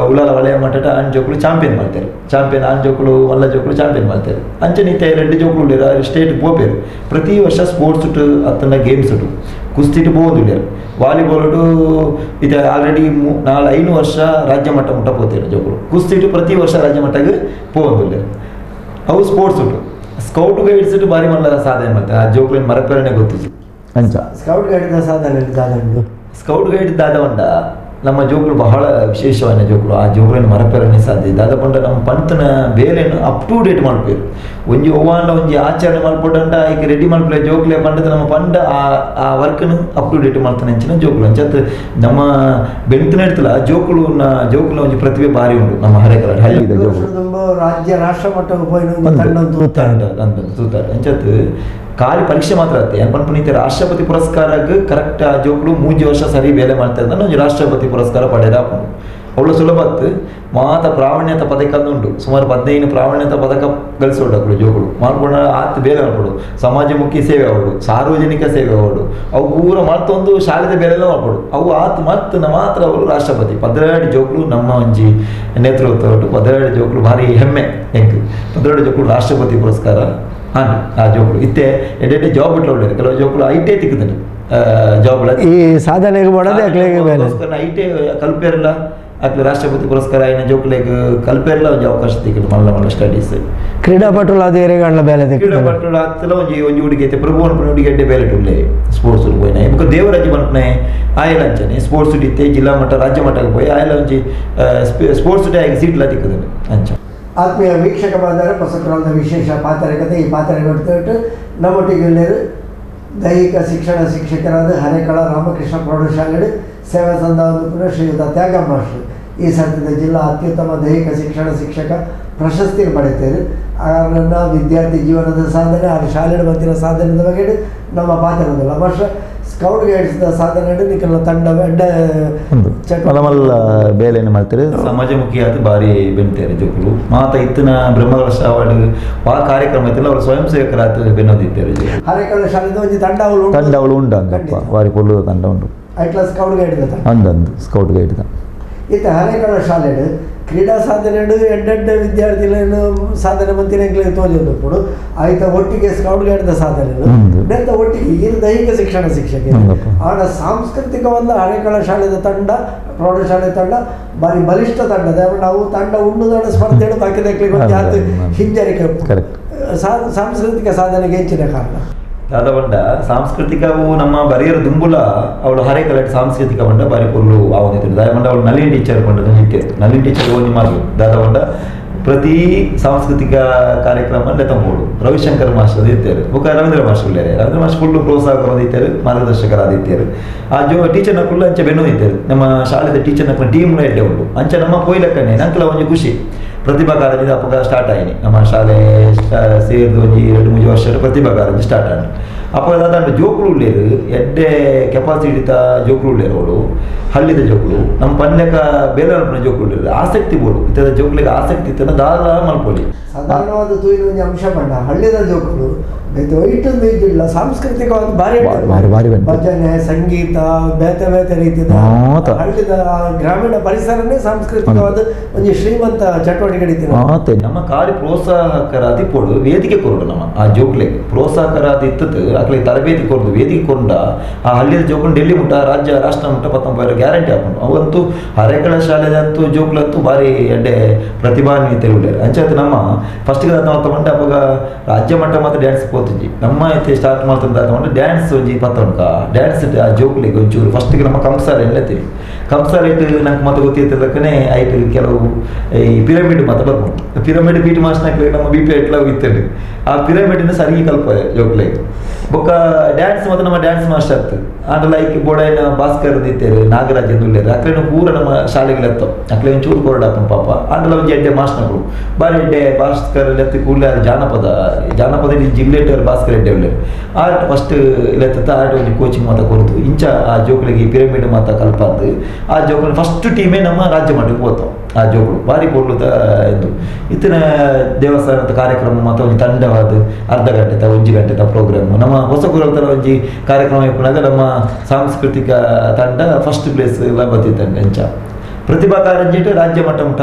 ಉಳ್ಳಾಲ ವಲಯ ಮಟ್ಟದ ಆಣ್ ಜೋಕುಲು ಚಾಂಪಿಯನ್ ಮಾಡ್ತಾರೆ ಚಾಂಪಿಯನ್ ಆಣ್ ಜೋಕುಲು ಮಲ್ಲ ಜೋಕುಲು ಚಾಂಪಿಯನ್ ಮಾಡ್ತಾರೆ ಅಂಚನೆ ಇತ್ತೆ 2 ಜೋಕುಲು ಉಳ್ಳೇರು ಸ್ಟೇಟ್ ಪೋಪೇರು ಪ್ರತಿ ವರ್ಷ ಸ್ಪೋರ್ಟ್ಸ್ ಟು ಅತ್ತಂಡ ಗೇಮ್ಸ್ ಟು ಕುಸ್ತಿಟ್ಟು ಪೋವೊಂದುಲ್ಲೆರ್ ವಾಲಿಬಾಲ್ ಟು ಇದು ಆಲ್ರೆಡಿ 4-5 ವರ್ಷ ರಾಜ್ಯ ಮಟ್ಟ ಮುಟ್ಟ ಪೋತೇರು ಜೋಕುಲು ಕುಸ್ತಿಟ್ಟು ಪ್ರತಿ ವರ್ಷ ರಾಜ್ಯ ಮಟ್ಟಕ್ಕೆ ಪೋವೊಂದುಲ್ಲೆರ್ ಅವು ಸ್ಪೋರ್ಟ್ಸ್ ಉಂಟು ಸ್ಕೌಟ್ ಗೈಡ್ಸ್ ಇಟ್ಟು ಬಾರಿ ಮಲ್ಲ ಸಾಧನೆ ಮಾಡ್ತಾರೆ ಆ ಜೋಕ್ಲಿನ ಮರಪೇರನೆ ಗೊತ್ತಿತ್ತು ಅಂಚ ಸ್ಕೌಟ್ ಗೈಡ್ ಸಾಧನೆ ದಾದ ಉಂಟು ಸ್ಕೌಟ್ ಗೈಡ್ ದಾದ ಉಂಡ ನಮ್ಮ ಜೋಕುಲು ಬಹಳ ವಿಶೇಷವಾದ ಜೋಕುಲು. ಆ ಜೋಕುలను ಮರಪೆರನೆ ಸಾಧ್ಯ ದಾದ ಪಂಡ ನಮ್ಮ ಪಂತನ ಬೇಲೆನು up to date ಮಲ್ಪೇರು. ಒಂಜಿ ಒವ್ವಾಂಡ ಒಂಜಿ ಆಚರಣೆ ಮಲ್ಪೊಡಂಡ ಐಕ್ ರೆಡಿ ಮಲ್ಪಲೆ ಜೋಕುಲೆ ಪಂಡದ ನಮ್ಮ ಪಂಡ ಆ ಆ ವರ್ಕ್ನು up to date ಮಲ್ತನ ಅಂಚಿನ ಜೋಕುಲು. ಅಂಚತ್ ನಮ್ಮ ಬೆಂತನ ಇರ್ತಲ್ಲ ಜೋಕುಲು ಜೋಕುಲ ಒಂಜಿ ಪ್ರತಿಭೆ ಭಾರಿ ಉಂಡು ನಮ್ಮ ಹರೇಕಳ ಹಳ್ಳಿದ ಜೋಕುಲು. ತುಂಬ ರಾಜ್ಯ ರಾಷ್ಟ್ರ ಮಟ್ಟಕ್ಕೆ ಪೋಯಿನ ಒಂಜಿ ತಂಡ ತೂತಾಟ ಅಂತ ತೂತಾಟ. ಅಂಚತ್ ಖಾಲಿ ಪರೀಕ್ಷೆ ಮಾತ್ರ ಅತ್ತೆ ಏನ್ ಪನ್ಪುನೀತೆ ರಾಷ್ಟ್ರಪತಿ ಪುರಸ್ಕಾರಕ್ಕೆ ಕರೆಕ್ಟ್ ಆ ಜೋಕುಲು 3 ವರ್ಷ ಸರಿ ಬೇಲೆ ಮಾಡ್ತಾ ಇದ್ದಾನೆ ಒಂಜಿ ರಾಷ್ಟ್ರಪತಿ ಪುರಸ್ಕಾರ ಪಡೆದ. ಅವಳು ಸುಲಭ ಅತ್ತು ಮಾತ ಪ್ರಾವೀಣ್ಯತ ಪದಕ ಉಂಟು. ಸುಮಾರು 15 ಪ್ರಾವೀಣ್ಯತ ಪದಕ ಗಳಿಸೋಡು ಜೋಕುಲು ಮಾಡ್ಕೊಂಡ ಆತ್ ಬೇಲೆ ಮಾಡ್ಕೊಡು. ಸಮಾಜಮುಖಿ ಸೇವೆ ಅವಳು, ಸಾರ್ವಜನಿಕ ಸೇವೆ ಅವಳು, ಅವು ಪೂರ ಮಾಡ್ತೊಂದು ಶಾಲೆದ ಬೇಲೆಲ್ಲ ಮಾಡ್ಕೊಡು. ಅವು ಆತ್ ಮತ್ತು ಮಾತ್ರ ಅವರು ರಾಷ್ಟ್ರಪತಿ. 12 ಜೋಕುಲು ನಮ್ಮ ಒಂಜಿ ನೇತೃತ್ವ ಉಂಟು. 12 ಜೋಕುಲು ಭಾರಿ ಹೆಮ್ಮೆ ಎಂಕ್. 12 ಜೋಕುಲು ರಾಷ್ಟ್ರಪತಿ ಪುರಸ್ಕಾರ ಹಾಂ ಆ ಜೋಕುಲು ಇತ್ತೆ ಎಡ್ಡೆ ಜಾಬ್ ಇಟ್ಲ. ಕೆಲವು ಜೋಕುಲು I T ತಿಕ್ಕುದುಂಡು job ಈ ಸಾಧನೆಗೆ ಮಾಡೋದೇ ಅಕ್ಲೆಗ್ ಬೇಲೆ. I T ಕಲ್ಪೇರಲ್ಲ ಅಕ್ಲೆ ರಾಷ್ಟ್ರಪತಿ ಪುರಸ್ಕಾರ ಆಯಿನ ಜೋಕುಲೆಗ್ ಕಲ್ಪೇರಲ್ಲ ಒಂಜಿ ಅವಕಾಶ ತಿಕ್ಕುಂಡು ಮಲ್ಲ ಮಲ್ಲ ಸ್ಟಡೀಸ್. ಕ್ರೀಡಾಪಟುಲು ಅದು ಏರೆಗಾಂಡ್ಲ ಬೇಲೆ ತಿಕ್ಕುಂಡು. ಕ್ರೀಡಾಪಟುಲು ಆತ್ಲ ಒಂಜಿ ಒಂಜಿ ಹುಡುಗಿ ಐತೆ ಪ್ರಭು ಅನ್ಪುನ ಹುಡುಗಿ ಎಡ್ಡೆ ಬೇಲೆ ಉಲ್ಲೆ ಸ್ಪೋರ್ಟ್ಸ್ ಪೋಯಿನ. ಬೊಕ್ಕ ದೇವರಾಜ್ ಪನ್ಪುನೆ ಆಯಲ ಅಂಚನೆ ಸ್ಪೋರ್ಟ್ಸ್ ಇತ್ತೆ ಜಿಲ್ಲಾ ಮಟ್ಟ ರಾಜ್ಯ ಮಟ್ಟಕ್ಕೆ ಪೋಯಿ ಆಯಲ ಒಂಜಿ ಸ್ಪೋರ್ಟ್ಸ್ ಡೇ ಆಯ್ಕೆ ಸೀಟ್ಲ ತಿಕ್ಕುದುಂಡು ಅಂಚ. ಆತ್ಮೀಯ ವೀಕ್ಷಕ ಬಾಂಧವರೇ, ಪಸಕ್ರಾಲದ ವಿಶೇಷ ಪಾತ್ರಕತೆ ಈ ಪಾತ್ರಕತೆ ನಮ್ಮೊಟ್ಟಿಗೆ ದೈಹಿಕ ಶಿಕ್ಷಣ ಶಿಕ್ಷಕರಾದ ಹರೇಕಳ ರಾಮಕೃಷ್ಣ ಪ್ರೌಢಶಾಲೆ ಸೇವಾ ಸಂದಾವನ್ನ ಶ್ರೀಯುತ ತ್ಯಾಗ ಮಾಸ್ಟರ್ ಈ ಸರ್ತಿದ ಜಿಲ್ಲಾ ಅತ್ಯುತ್ತಮ ದೈಹಿಕ ಶಿಕ್ಷಣ ಶಿಕ್ಷಕ ಪ್ರಶಸ್ತಿ ಪಡೆಯುತ್ತೇವೆ. ನನ್ನ ವಿದ್ಯಾರ್ಥಿ ಜೀವನದ ಸಾಧನೆ ಆ ಶಾಲೆಯ ಮತ್ತಿನ ಸಾಧನೆಯ ಬಗ್ಗೆ ನಮ್ಮ ಪಾತ್ರದಲ್ಲ ಮಾಸ್ಟರ್ ಸ್ಕೌಟ್ ಗೈಡ್ಸ್ದ ಸಾಧನೆ ನಿಖಲ ತಂಡ ಮಲ್ಲ ಮಲ್ಲ ಬೇಲೆಯನ್ನು ಮಾಡ್ತಾರೆ. ಸಮಾಜಮುಖಿಯಾದ ಭಾರಿ ಬೆನ್ತೇರೆ ಜೋಕುಲು ಮಾತ ಇತ್ತಿನ ಬ್ರಹ್ಮಕಲಶ ಅವಾರ್ಡ್ ಆ ಕಾರ್ಯಕ್ರಮ ಇತ್ತಲ್ಲ ಅವರು ಸ್ವಯಂ ಸೇವಕರಾದ ಬೆನ್ನೋದಿದ್ದಾರೆ. ಹರೇಕಳ ಶಾಲೆದ ಒಂಜಿ ತಂಡ ಅವಳು ತಂಡ ಅವಳು ಉಂಡು ಅಂದಪ್ಪ ಭಾರಿ ಪೊರ್ಲುದ ತಂಡ ಉಂಡು. ಐಟ್ಲ ಸ್ಕೌಟ್ ಗೈಡ್ ಅಂದಂದು ಸ್ಕೌಟ್ ಗೈಡ್ ಇತ್ತ ಹರೇಕಳ ಶಾಲೆಡು ಕ್ರೀಡಾ ಸಾಧನೆಡು ಎಡ್ಡೆಡ್ಡೆ ವಿದ್ಯಾರ್ಥಿಗಳನ್ನು ಸಾಧನೆ ಮಂತಿನ ತೋಜೊಂದುಪ್ಪುಡು ಆಯ್ತ ಒಟ್ಟಿಗೆ ಸ್ಕೌಟ್ ಗೈಡ್ದ ಸಾಧನೆಗಳು ನೆಂತ ಒಟ್ಟಿಗೆ ಈ ದೈಹಿಕ ಶಿಕ್ಷಣ ಶಿಕ್ಷಕ ಆಡ ಸಾಂಸ್ಕೃತಿಕವಲ್ಲ ಹರೇಕಳ ಶಾಲೆದ ತಂಡ ಪ್ರೌಢಶಾಲೆ ತಂಡ ಭಾರಿ ಬಲಿಷ್ಠ ತಂಡ. ನಾವು ತಂಡ ಉಂಡುದಾಡ ಸ್ಪರ್ಧೆ ಬಾಕಿ ಹಿಂಜರಿಕೆ ಸಾಂಸ್ಕೃತಿಕ ಸಾಧನೆಗೆ ಹೆಚ್ಚಿನ ಕಾರಣ. ದಾದ ಬಂಡ ಸಾಂಸ್ಕೃತಿಕವು ನಮ್ಮ ಬರಿಯರ ದುಂಬುಲ ಅವಳು ಹರೇಕಳ ಸಾಂಸ್ಕೃತಿಕ ಬಂಡ ಬಾರಿ ಪೊರ್ಲು ಆವೊಂದಿತ್ತು. ದಾದ ಬಂಡ ಅವಳು ನಳಿನ್ ಟೀಚರ್ ಪಂಡದು ಇತ್ತೇರು. ನಳಿನ್ ಟೀಚರ್ ಒಂಜಿ ಮಾತು ದಾದ ಬಂಡ ಪ್ರತಿ ಸಾಂಸ್ಕೃತಿಕ ಕಾರ್ಯಕ್ರಮ ಲೆತ್ತಂಬೋಡು ರವಿಶಂಕರ್ ಮಾಸ್ಟರ್ ಇತ್ತೇರು ಬೊಕ್ಕ ರವೀಂದ್ರ ಮಾಸ್ಟರ್ ಉಲ್ಲೇರೆ. ರವೀಂದ್ರ ಮಾಸ್ಟರ್ ಫುಲ್ಲು ಪ್ರೋತ್ಸಾಹ ಇತ್ತೇರು, ಮಾರ್ಗದರ್ಶಕರಾದಿತ್ತೇರು. ಆ ಜೋ ಟೀಚರ್ನ ಕುಲ್ಲ ಅಂಚೆ ಬೆನ್ನು ಇತ್ತೇರು. ನಮ್ಮ ಶಾಲೆದ ಟೀಚರ್ನ ಟೀಮ್ನ ಎಡ್ಡೆ ಉಂಡು. ಅಂಚೆ ನಮ್ಮ ಪೋಯ್ಲಕ್ಕನೆ ನಂಕಲ ಒಂಜಿ ಖುಷಿ. ಪ್ರತಿಭಾ ಕಾರಂಜಿ ಅಪ್ಪಗ ಸ್ಟಾರ್ಟ್ ಆಯಿನಿ. ನಮ್ಮ ಶಾಲೆ ಸೇರಿದ ಒಂಜಿ 2-3 ವರ್ಷ ಪ್ರತಿಭಾ ಕಾರಂಜಿ ಸ್ಟಾರ್ಟ್ ಆಯ್ತು. ಅಪ್ಪ ದಾದಾಂಡ ಜೋಕುಲು ಉಳ್ಳೇರು ಎಡ್ಡೆ ಕೆಪಾಸಿಟಿ ತ ಜೋಕುಲು ಉಳ್ಳೇರು ಅವಳು ಹಳ್ಳಿದ ಜೋಕುಲು ನಮ್ಮ ಪನ್ಯಕ ಬೇಲೆ ಮಲ್ಪುನ ಜೋಕುಲು ಉಳ್ಳೇರು ಆಸಕ್ತಿ ಬೋಡು ಇತ್ತದ ಜೋಕುಲಿಗೆ ಆಸಕ್ತಿ ಇತ್ತನ ದಾದ ಮಲ್ಪೊಲಿ. ಸಾಧಾರಣವಾದ ತೂಯಿನ ಒಂಜಿ ಅಂಶ ಪಂಡ ಹಳ್ಳಿದ ಜೋಕುಲು ಒಯ್ಟೊಂದು ಇಜ್ಜಿಲ್ಲ ಸಾಂಸ್ಕೃತಿಕವಾದ ಭಾರಿ ಭಾರಿ ಭಾರಿ ಭಜನೆ ಸಂಗೀತ ಬೇತೆ ಬೇತೆ ರೀತಿಯ ಹಳ್ಳಿದ ಗ್ರಾಮೀಣ ಪರಿಸರನೇ ಸಾಂಸ್ಕೃತಿಕವಾದ ಒಂಜಿ ಶ್ರೀಮಂತ ಚಟುವಟಿಕೆ ಇತ್ತು. ನಮ್ಮ ಕಾರ್ಯ ಪ್ರೋತ್ಸಾಹಕರಾದಿ ಪೋಡು ವೇದಿಕೆ ಕೊರಡು ನಮ್ಮ ಆ ಜೋಕ್ಲೆಗ್ ಪ್ರೋತ್ಸಾಹಕರಾದಿ ಇತ್ತದು ಅಕ್ಲೆಗ್ ತರಬೇತಿ ಕೊರದು ವೇದಿಕೆ ಕೊಂಡ ಆ ಹಳ್ಳಿದ ಜೋಕುಲು ಡೆಲ್ಲಿ ಮುಟ್ಟ ರಾಜ್ಯ ರಾಷ್ಟ್ರ ಮುಟ್ಟ 19 ಗ್ಯಾರಂಟಿ ಹಾಕೊಂಡು ಅವಂತೂ ಹರೇಕಳ ಶಾಲೆದಂತೂ ಜೋಕ್ಲಂತೂ ಭಾರಿ ಎಡ್ಡೆ ಪ್ರತಿಭಾನ್ವಿತರು ಉಳ್ಳೇರು. ಅಂಚಾತ್ ನಮ್ಮ ಫಸ್ಟ್ಗೆ ತಗೊಂಡು ಅವಾಗ ರಾಜ್ಯ ಮಟ್ಟ ಮಾತ್ರ ಡ್ಯಾನ್ಸ್ ಪೋತಿದ್ವಿ. ನಮ್ಮ ಐತೆ ಸ್ಟಾರ್ಟ್ ಮಾಡ್ತಂತ ತಗೊಂಡು ಡ್ಯಾನ್ಸ್ ಒಂಜಿ ಪತ್ತೊಂಕ ಡ್ಯಾನ್ಸ್ ಆ ಜೋಕ್ಲಿಗೆ ಒಂಚೂರು ಫಸ್ಟಿಗೆ ನಮ್ಮ ಕಂಸಾಲ ಎಲ್ಲತ್ತೀವಿ. ಕಂಸಾಲ ಇಟ್ಟು ನಂಗೆ ಮತ್ತೆ ಗೊತ್ತಿರ್ತಕ್ಕನೆ ಐಟ್ ಕೆಲವು ಈ ಪಿರಮಿಡ್ ಮಾತ್ರ ಬರ್ಬೋದು. ಪಿರಮಿಡ್ ಪೀಟ್ ಮಾಸ್ನಾಕ್ಲೆ ನಮ್ಮ ಬಿ ಪಿ ಎಟ್ಲ ಇತ್ತೇನೆ ಆ ಪಿರಮಿಡ್ನ ಸರಿಗೆ ಕಲ್ಪ ಜೋಕ್ಲಿಗೆ. ಬೊಕ್ಕ ಡ್ಯಾನ್ಸ್ ಮಾತ್ರ ನಮ್ಮ ಡ್ಯಾನ್ಸ್ ಮಾಸ್ಟರ್ ಆಗ್ತದೆ. ಆಂಡ ಲೈಕ್ ಬೋಡೈನ ಭಾಸ್ಕರ್ ಇತ್ತೇರು ನಾಗರಾಜ್ ಉಳ್ಳೇರು ಅಕ್ಲೇನು ಪೂರ ನಮ್ಮ ಶಾಲೆಗೆ ಅಕ್ಲೆ ಒಂಚೂರು ಕೊರಡಾಪನ ಪಾಪ ಆಂಡಲ ಒಂಜಿ ಎಡ್ಡೆ ಮಾಸ್ನಗಳು ಬಾರಿ ಎಡ್ಡೆ ಭಾಸ್ಕರ್ ಲೆತ್ತ ಕೂಡಲೇ ಜಾನಪದ ಜಾನಪದ ಜಿಲ್ಲೆಟರ್ ಭಾಸ್ಕರ್ ಎಡ್ಡೆ ಉಳ್ಳೇರು ಆರ್ಟ್ ಫಸ್ಟ್ ಲೆತ್ತ ಆರ್ಟ್ ಒಂಜಿ ಕೋಚಿಂಗ್ ಮಾತ ಕೊರತು ಇಂಚ ಆ ಜೋಕುಲಿಗೆ ಪಿರಮಿಡ್ ಮಾತ ಕಲ್ಪಾತು ಆ ಜೋಕುಲು ಫಸ್ಟ್ ಟೀಮೇ ನಮ್ಮ ರಾಜ್ಯ ಮಟ್ಟಕ್ಕೆ ಹೋತಾವ. ಆ ಜೋಕುಲು ಭಾರಿ ಪೊರ್ಲುತ ಇದು ಇತ್ತಿನ ದೇವಸ್ಥಾನದ ಕಾರ್ಯಕ್ರಮ ಮಾತ ಒಂಜಿ ತಂಡವಾದ ಅರ್ಧ ಗಂಟೆತ ಒಂಜಿ ಗಂಟೆತ ಪ್ರೋಗ್ರಾಮ್ ನಮ್ಮ ಹೊಸ ಗುರುತರ ಒಂಜಿ ಕಾರ್ಯಕ್ರಮ ಇಪ್ಪುನಾಗ ನಮ್ಮ ಸಾಂಸ್ಕೃತಿಕ ತಂಡ ಫಸ್ಟ್ ಪ್ಲೇಸ್ ಎಲ್ಲ ಬತ್ತಿತ್ತಂಡೆ. ಅಂಚ Pratibha ಕಾರಂಜಿಟ್ ರಾಜ್ಯ ಮಟ್ಟ ಮುಟ್ಟ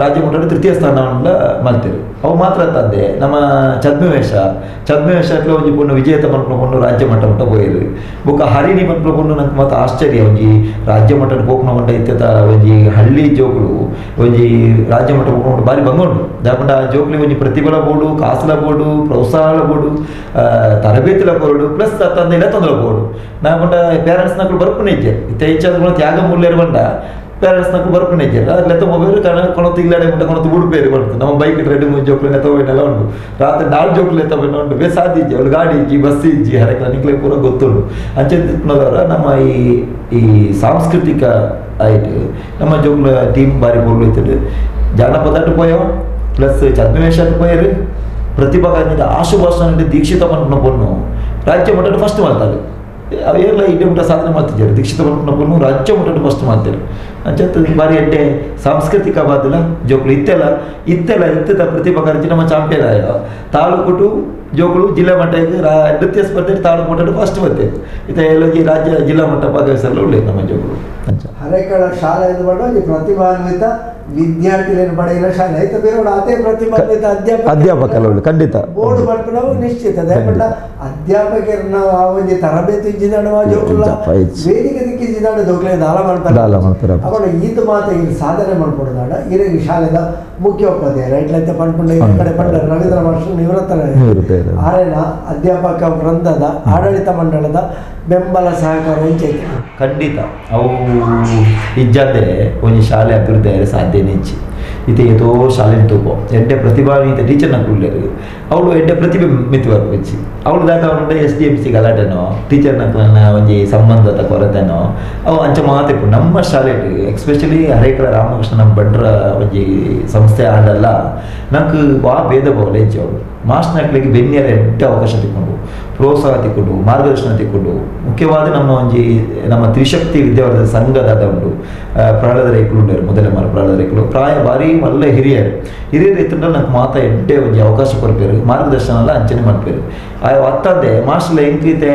ರಾಜ್ಯ ಮಟ್ಟದ ತೃತೀಯ ಸ್ಥಾನವನ್ನ ಮಲ್ತೇವೆ. ಅವು ಮಾತ್ರ ತಂದೆ ನಮ್ಮ ಛದ್ಮವೇಷ ಛದ್ಮವೇಷ ಒಂಜಿ ಪೊಣ್ಣು ವಿಜೇತ ಪನ್ಪುನ ಪೊಣ್ಣು ರಾಜ್ಯ ಮಟ್ಟ ಮುಟ್ಟ ಪೋಯೆರ್. ಬೊಕ್ಕ ಹರಿಣಿ ಪನ್ಪುನ ಪೊಣ್ಣು ನಂಗೆ ಮಾತ ಆಶ್ಚರ್ಯ, ಒಂಜಿ ರಾಜ್ಯ ಮಟ್ಟದ ಪೋಪುನ ಮಂಡ ಇತ್ತೆತ ಒಂಜಿ ಹಳ್ಳಿ ಜೋಕುಲು ಒಂಜಿ ರಾಜ್ಯ ಮಟ್ಟ ಪೋಪುನ ಬಾರಿ ಬಂಗ ಉಂಡು. ದಾಯೆ ಆ ಜೋಕುಲಿ ಒಂಜಿ ಪ್ರತಿಫಲ ಬೋಡು, ಕಾಸುಲ ಬೋಡು, ಪ್ರೋತ್ಸಾಹಲ ಬೋಡು, ತರಬೇತಿಲ ಕೊರಡು, ಪ್ಲಸ್ ತಂದೆ ಇಲ್ಲ ತೊಂದರೆ ಬೋಡು. ನಾ ಪಂಡ ಪೇರೆಂಟ್ಸ್ ನಕಲು ಬರ್ಪುನ ಇಜ್ಜೆ ಇತ್ತೆ ಹೆಚ್ಚಾದ ತ್ಯಾಗ ಮೂಲ್ಯರು ಪಂಡ ಪೇರೆಂಟ್ಸ್ ನಕಲು ಬರ್ಪುನ ಇಜ್ಜೆ ಲೆತ್ತ ಮೊಬೈಲ್ ಕಣ ಕೊಣತು ಇಲ್ಲಡೆ ಮುಟ್ಟ ಕೊಣತು ಬುಡುಪೇರು ಬರ್ತದೆ. ನಮ್ಮ ಬೈಕ್ ರೆಡ್ ಮೂರು ಜೋಕ್ಲು ನೆತ್ತ ಹೋಯ್ನೆಲ್ಲ ಉಂಟು, ರಾತ್ರಿ 4 ಜೋಕ್ಲು ಎತ್ತ ಹೋಯ್ನ ಉಂಟು. ಬೇರೆ ಸಾಧ್ಯ ಇಜ್ಜಿ, ಅವಳು ಗಾಡಿ ಇಜ್ಜಿ, ಬಸ್ ಇಜ್ಜಿ, ಹರಕಲ ನಿಕ್ಲೆ ಪೂರ ಗೊತ್ತುಂಡು. ಅಂಚೆ ತಿಪ್ಪುನದವರ ನಮ್ಮ ಈ ಈ ಸಾಂಸ್ಕೃತಿಕ ಆಯ್ತು ನಮ್ಮ ಜೋಕ್ಲ ಟೀಮ್ ಬಾರಿ ಬೋರ್ಲು ಇತ್ತು. ಜಾನಪದ ಪೋಯೋ ಪ್ಲಸ್ ಛದ್ಮವೇಷ ಪೋಯರು. ಪ್ರತಿಭಾ ಕಾರಂಜಿ ಆಶು ಭಾಷಣ ದೀಕ್ಷಿತ ಪನ್ಪುನ ಪೊಣ್ಣು ರಾಜ್ಯ ಮಟ್ಟದ ಫಸ್ಟ್ ಮಾಡ್ತಾರೆ. ಅವೆಲ್ಲ ಇಡೀ ಮಟ್ಟ ಸಾಧನೆ ಮಾಡ್ತಿದ್ದಾರೆ. ದೀಕ್ಷಿತ ಪನ್ಪುನ ಪೊಣ್ಣು ರಾಜ್ಯ ಮಟ್ಟದ ಫಸ್ಟ್ ಮಾಡ್ತಾರೆ. ಅಂಚತ್ ಬಾರಿ ಎಡ್ಡೆ ಸಾಂಸ್ಕೃತಿಕ ಬಾದಿಲ ಜೋಕುಲು ಇತ್ತೆಲ್ಲ ಇತ್ತೆಲ್ಲ ಇತ್ತದ ಪ್ರತಿಭಾ ಕಾರಂಜಿ ನಮ್ಮ ಚಾಂಪಿಯನ್ ಆಯ ತಾಲೂಕು ಟು ಜೋಕುಲು ಜಿಲ್ಲಾ ಮಟ್ಟಕ್ಕೆ ನೃತ್ಯ ಸ್ಪರ್ಧೆ ತಾಲೂಕು ಮಟ್ಟದ ಫಸ್ಟ್ ಬರ್ತೇವೆ. ಇತ್ತ ಎಲ್ಲ ರಾಜ್ಯ ಜಿಲ್ಲಾ ಮಟ್ಟ ಭಾಗವಹಿಸಲು ಒಳ್ಳೆ ನಮ್ಮ ಜೋಕುಲು. ಅಂಚ ಹರೇಕಳ ಶಾಲೆ ಇದು ಮಾಡುವ ಈ ಪ್ರತಿಭಾನ್ವಿತ ವಿದ್ಯಾರ್ಥಿಗಳನ್ನು ಪಡೆಯುವ ಶಾಲೆ ಆಯ್ತು. ಬೇರೆ ಅದೇ ಪ್ರತಿಭಾನ್ವಿತ ಅಧ್ಯಾಪಕ ಅಧ್ಯಾಪಕರು ಒಳ್ಳೆ, ಖಂಡಿತ. ಬೋರ್ಡ್ ಪಡ್ಪಿನವು ನಿಶ್ಚಿತ. ದಯಪಟ್ಟ ಅಧ್ಯಾಪಕರನ್ನ ಆ ಒಂಜಿ ತರಬೇತಿ ಇಜ್ಜಿದಾಂಡ ಜೋಕುಲ ವೇದಿಕೆ ದಿಕ್ಕಿಜ್ಜಿದಾಂಡ ಜೋಕ್ಲೆ ದಾಲ ಮಾಡ್ತಾರೆ ದಾಲ ಮಾಡ್ತಾರೆ. ಅವನ ಈತ ಮಾತ ಇಲ್ಲಿ ಸಾಧನೆ ಮಾಡ್ಕೊಡೋದಾಡ ಇರಗಿ ಶಾಲೆದ ಮುಖ್ಯ ಉಪಾಧ್ಯಾಯ ರೈಟ್ ಲೈತ ಪಂಡ್ಪುಂಡ ಈ ಕಡೆ ಪಂಡ ರವೀಂದ್ರ ಮಾಸ್ಟರ್ ನಿವೃತ್ತರ ನಿವೃತ್ತರು. ಆರೇನ ಅಧ್ಯಾಪಕ ವೃಂದದ ಆಡಳಿತ ಮಂಡಳದ ಬೆಂಬಲ ಸಹಕಾರ ಇಂಚೈತೆ. ಖಂಡಿತ ಅವು ಇಜ್ಜಾದೆ ಒಂಜಿ ಶಾಲೆ ಅಭಿವೃದ್ಧಿ ಆಯರೆ ಸಾಧ್ಯನೇ ಇಜ್ಜಿ. ಇತ್ತೆ ಏತೋ ಶಾಲೆ ತೂಪೋ ಎಡ್ಡೆ ಪ್ರತಿಭಾನ್ವಿತ ಟೀಚರ್ ನಕುಲ್ಲೇರು ಅವಳು ಎಡ್ಡೆ ಪ್ರತಿಭೆ ಮಿತಿ ಬರ್ಪುಜ್ಜಿ. ಅವಳು ದಾಕ ಅವಳು S D M C ಗಲಾಟೆನೋ teacher ನಕಲನ ಒಂಜಿ ಸಂಬಂಧದ ಕೊರತೆನೋ ಅವು ಅಂಚ ಮಾತಿಪ್ಪು. ನಮ್ಮ ಶಾಲೆ ಎಕ್ಸ್ಪೆಷಲಿ ಹರೇಕಳ ರಾಮಕೃಷ್ಣ ನಮ್ಮ ಬಂಡ್ರ ಒಂಜಿ ಸಂಸ್ಥೆ ಆಂಡಲ್ಲ ನಂಗೆ ವಾ ಭೇದ ಭಾವ ಇಜ್ಜಿ. ಅವಳು ಮಾಸ್ಟರ್ ನಕ್ಲಿಗೆ ಬೆನ್ನಿಯರ ಎಡ್ಡೆ ಅವಕಾಶ ತಿಕ್ಕೊಂಡು ಪ್ರೋತ್ಸಾಹ ತಿಕ್ಕೊಂಡು ಮಾರ್ಗದರ್ಶನ ತಿಕ್ಕೊಂಡು ಮುಖ್ಯವಾದ ನಮ್ಮ ಒಂಜಿ ನಮ್ಮ ತ್ರಿಶಕ್ತಿ ವಿದ್ಯಾವರ್ಧಕ ಸಂಘದ ಉಂಡು ಪ್ರಹ್ಲಾದ ರೇಖಲು ಉಂಡರು ಮೊದಲ ಮಾರ ಪ್ರಹ್ಲಾದ ರೇಖಲು ಪ್ರಾಯ ಭಾರಿ ಮಲ್ಲ ಹಿರಿಯರು ಹಿರಿಯರು ಇತ್ತಂದ್ರೆ ನಂಗೆ ಮಾತ ಎಡ್ಡೆ ಒಂಜಿ ಅವಕಾಶ ಕೊರ್ಪೇರು ಮಾರ್ಗದರ್ಶನ ಎಲ್ಲ ಅಂಚನೆ ಮಾಡ್ಪೇರು. ಆ ಅತ್ತಂದೆ ಮಾಸ್ಟರ್ ಎಂಕ್ರೀತೆ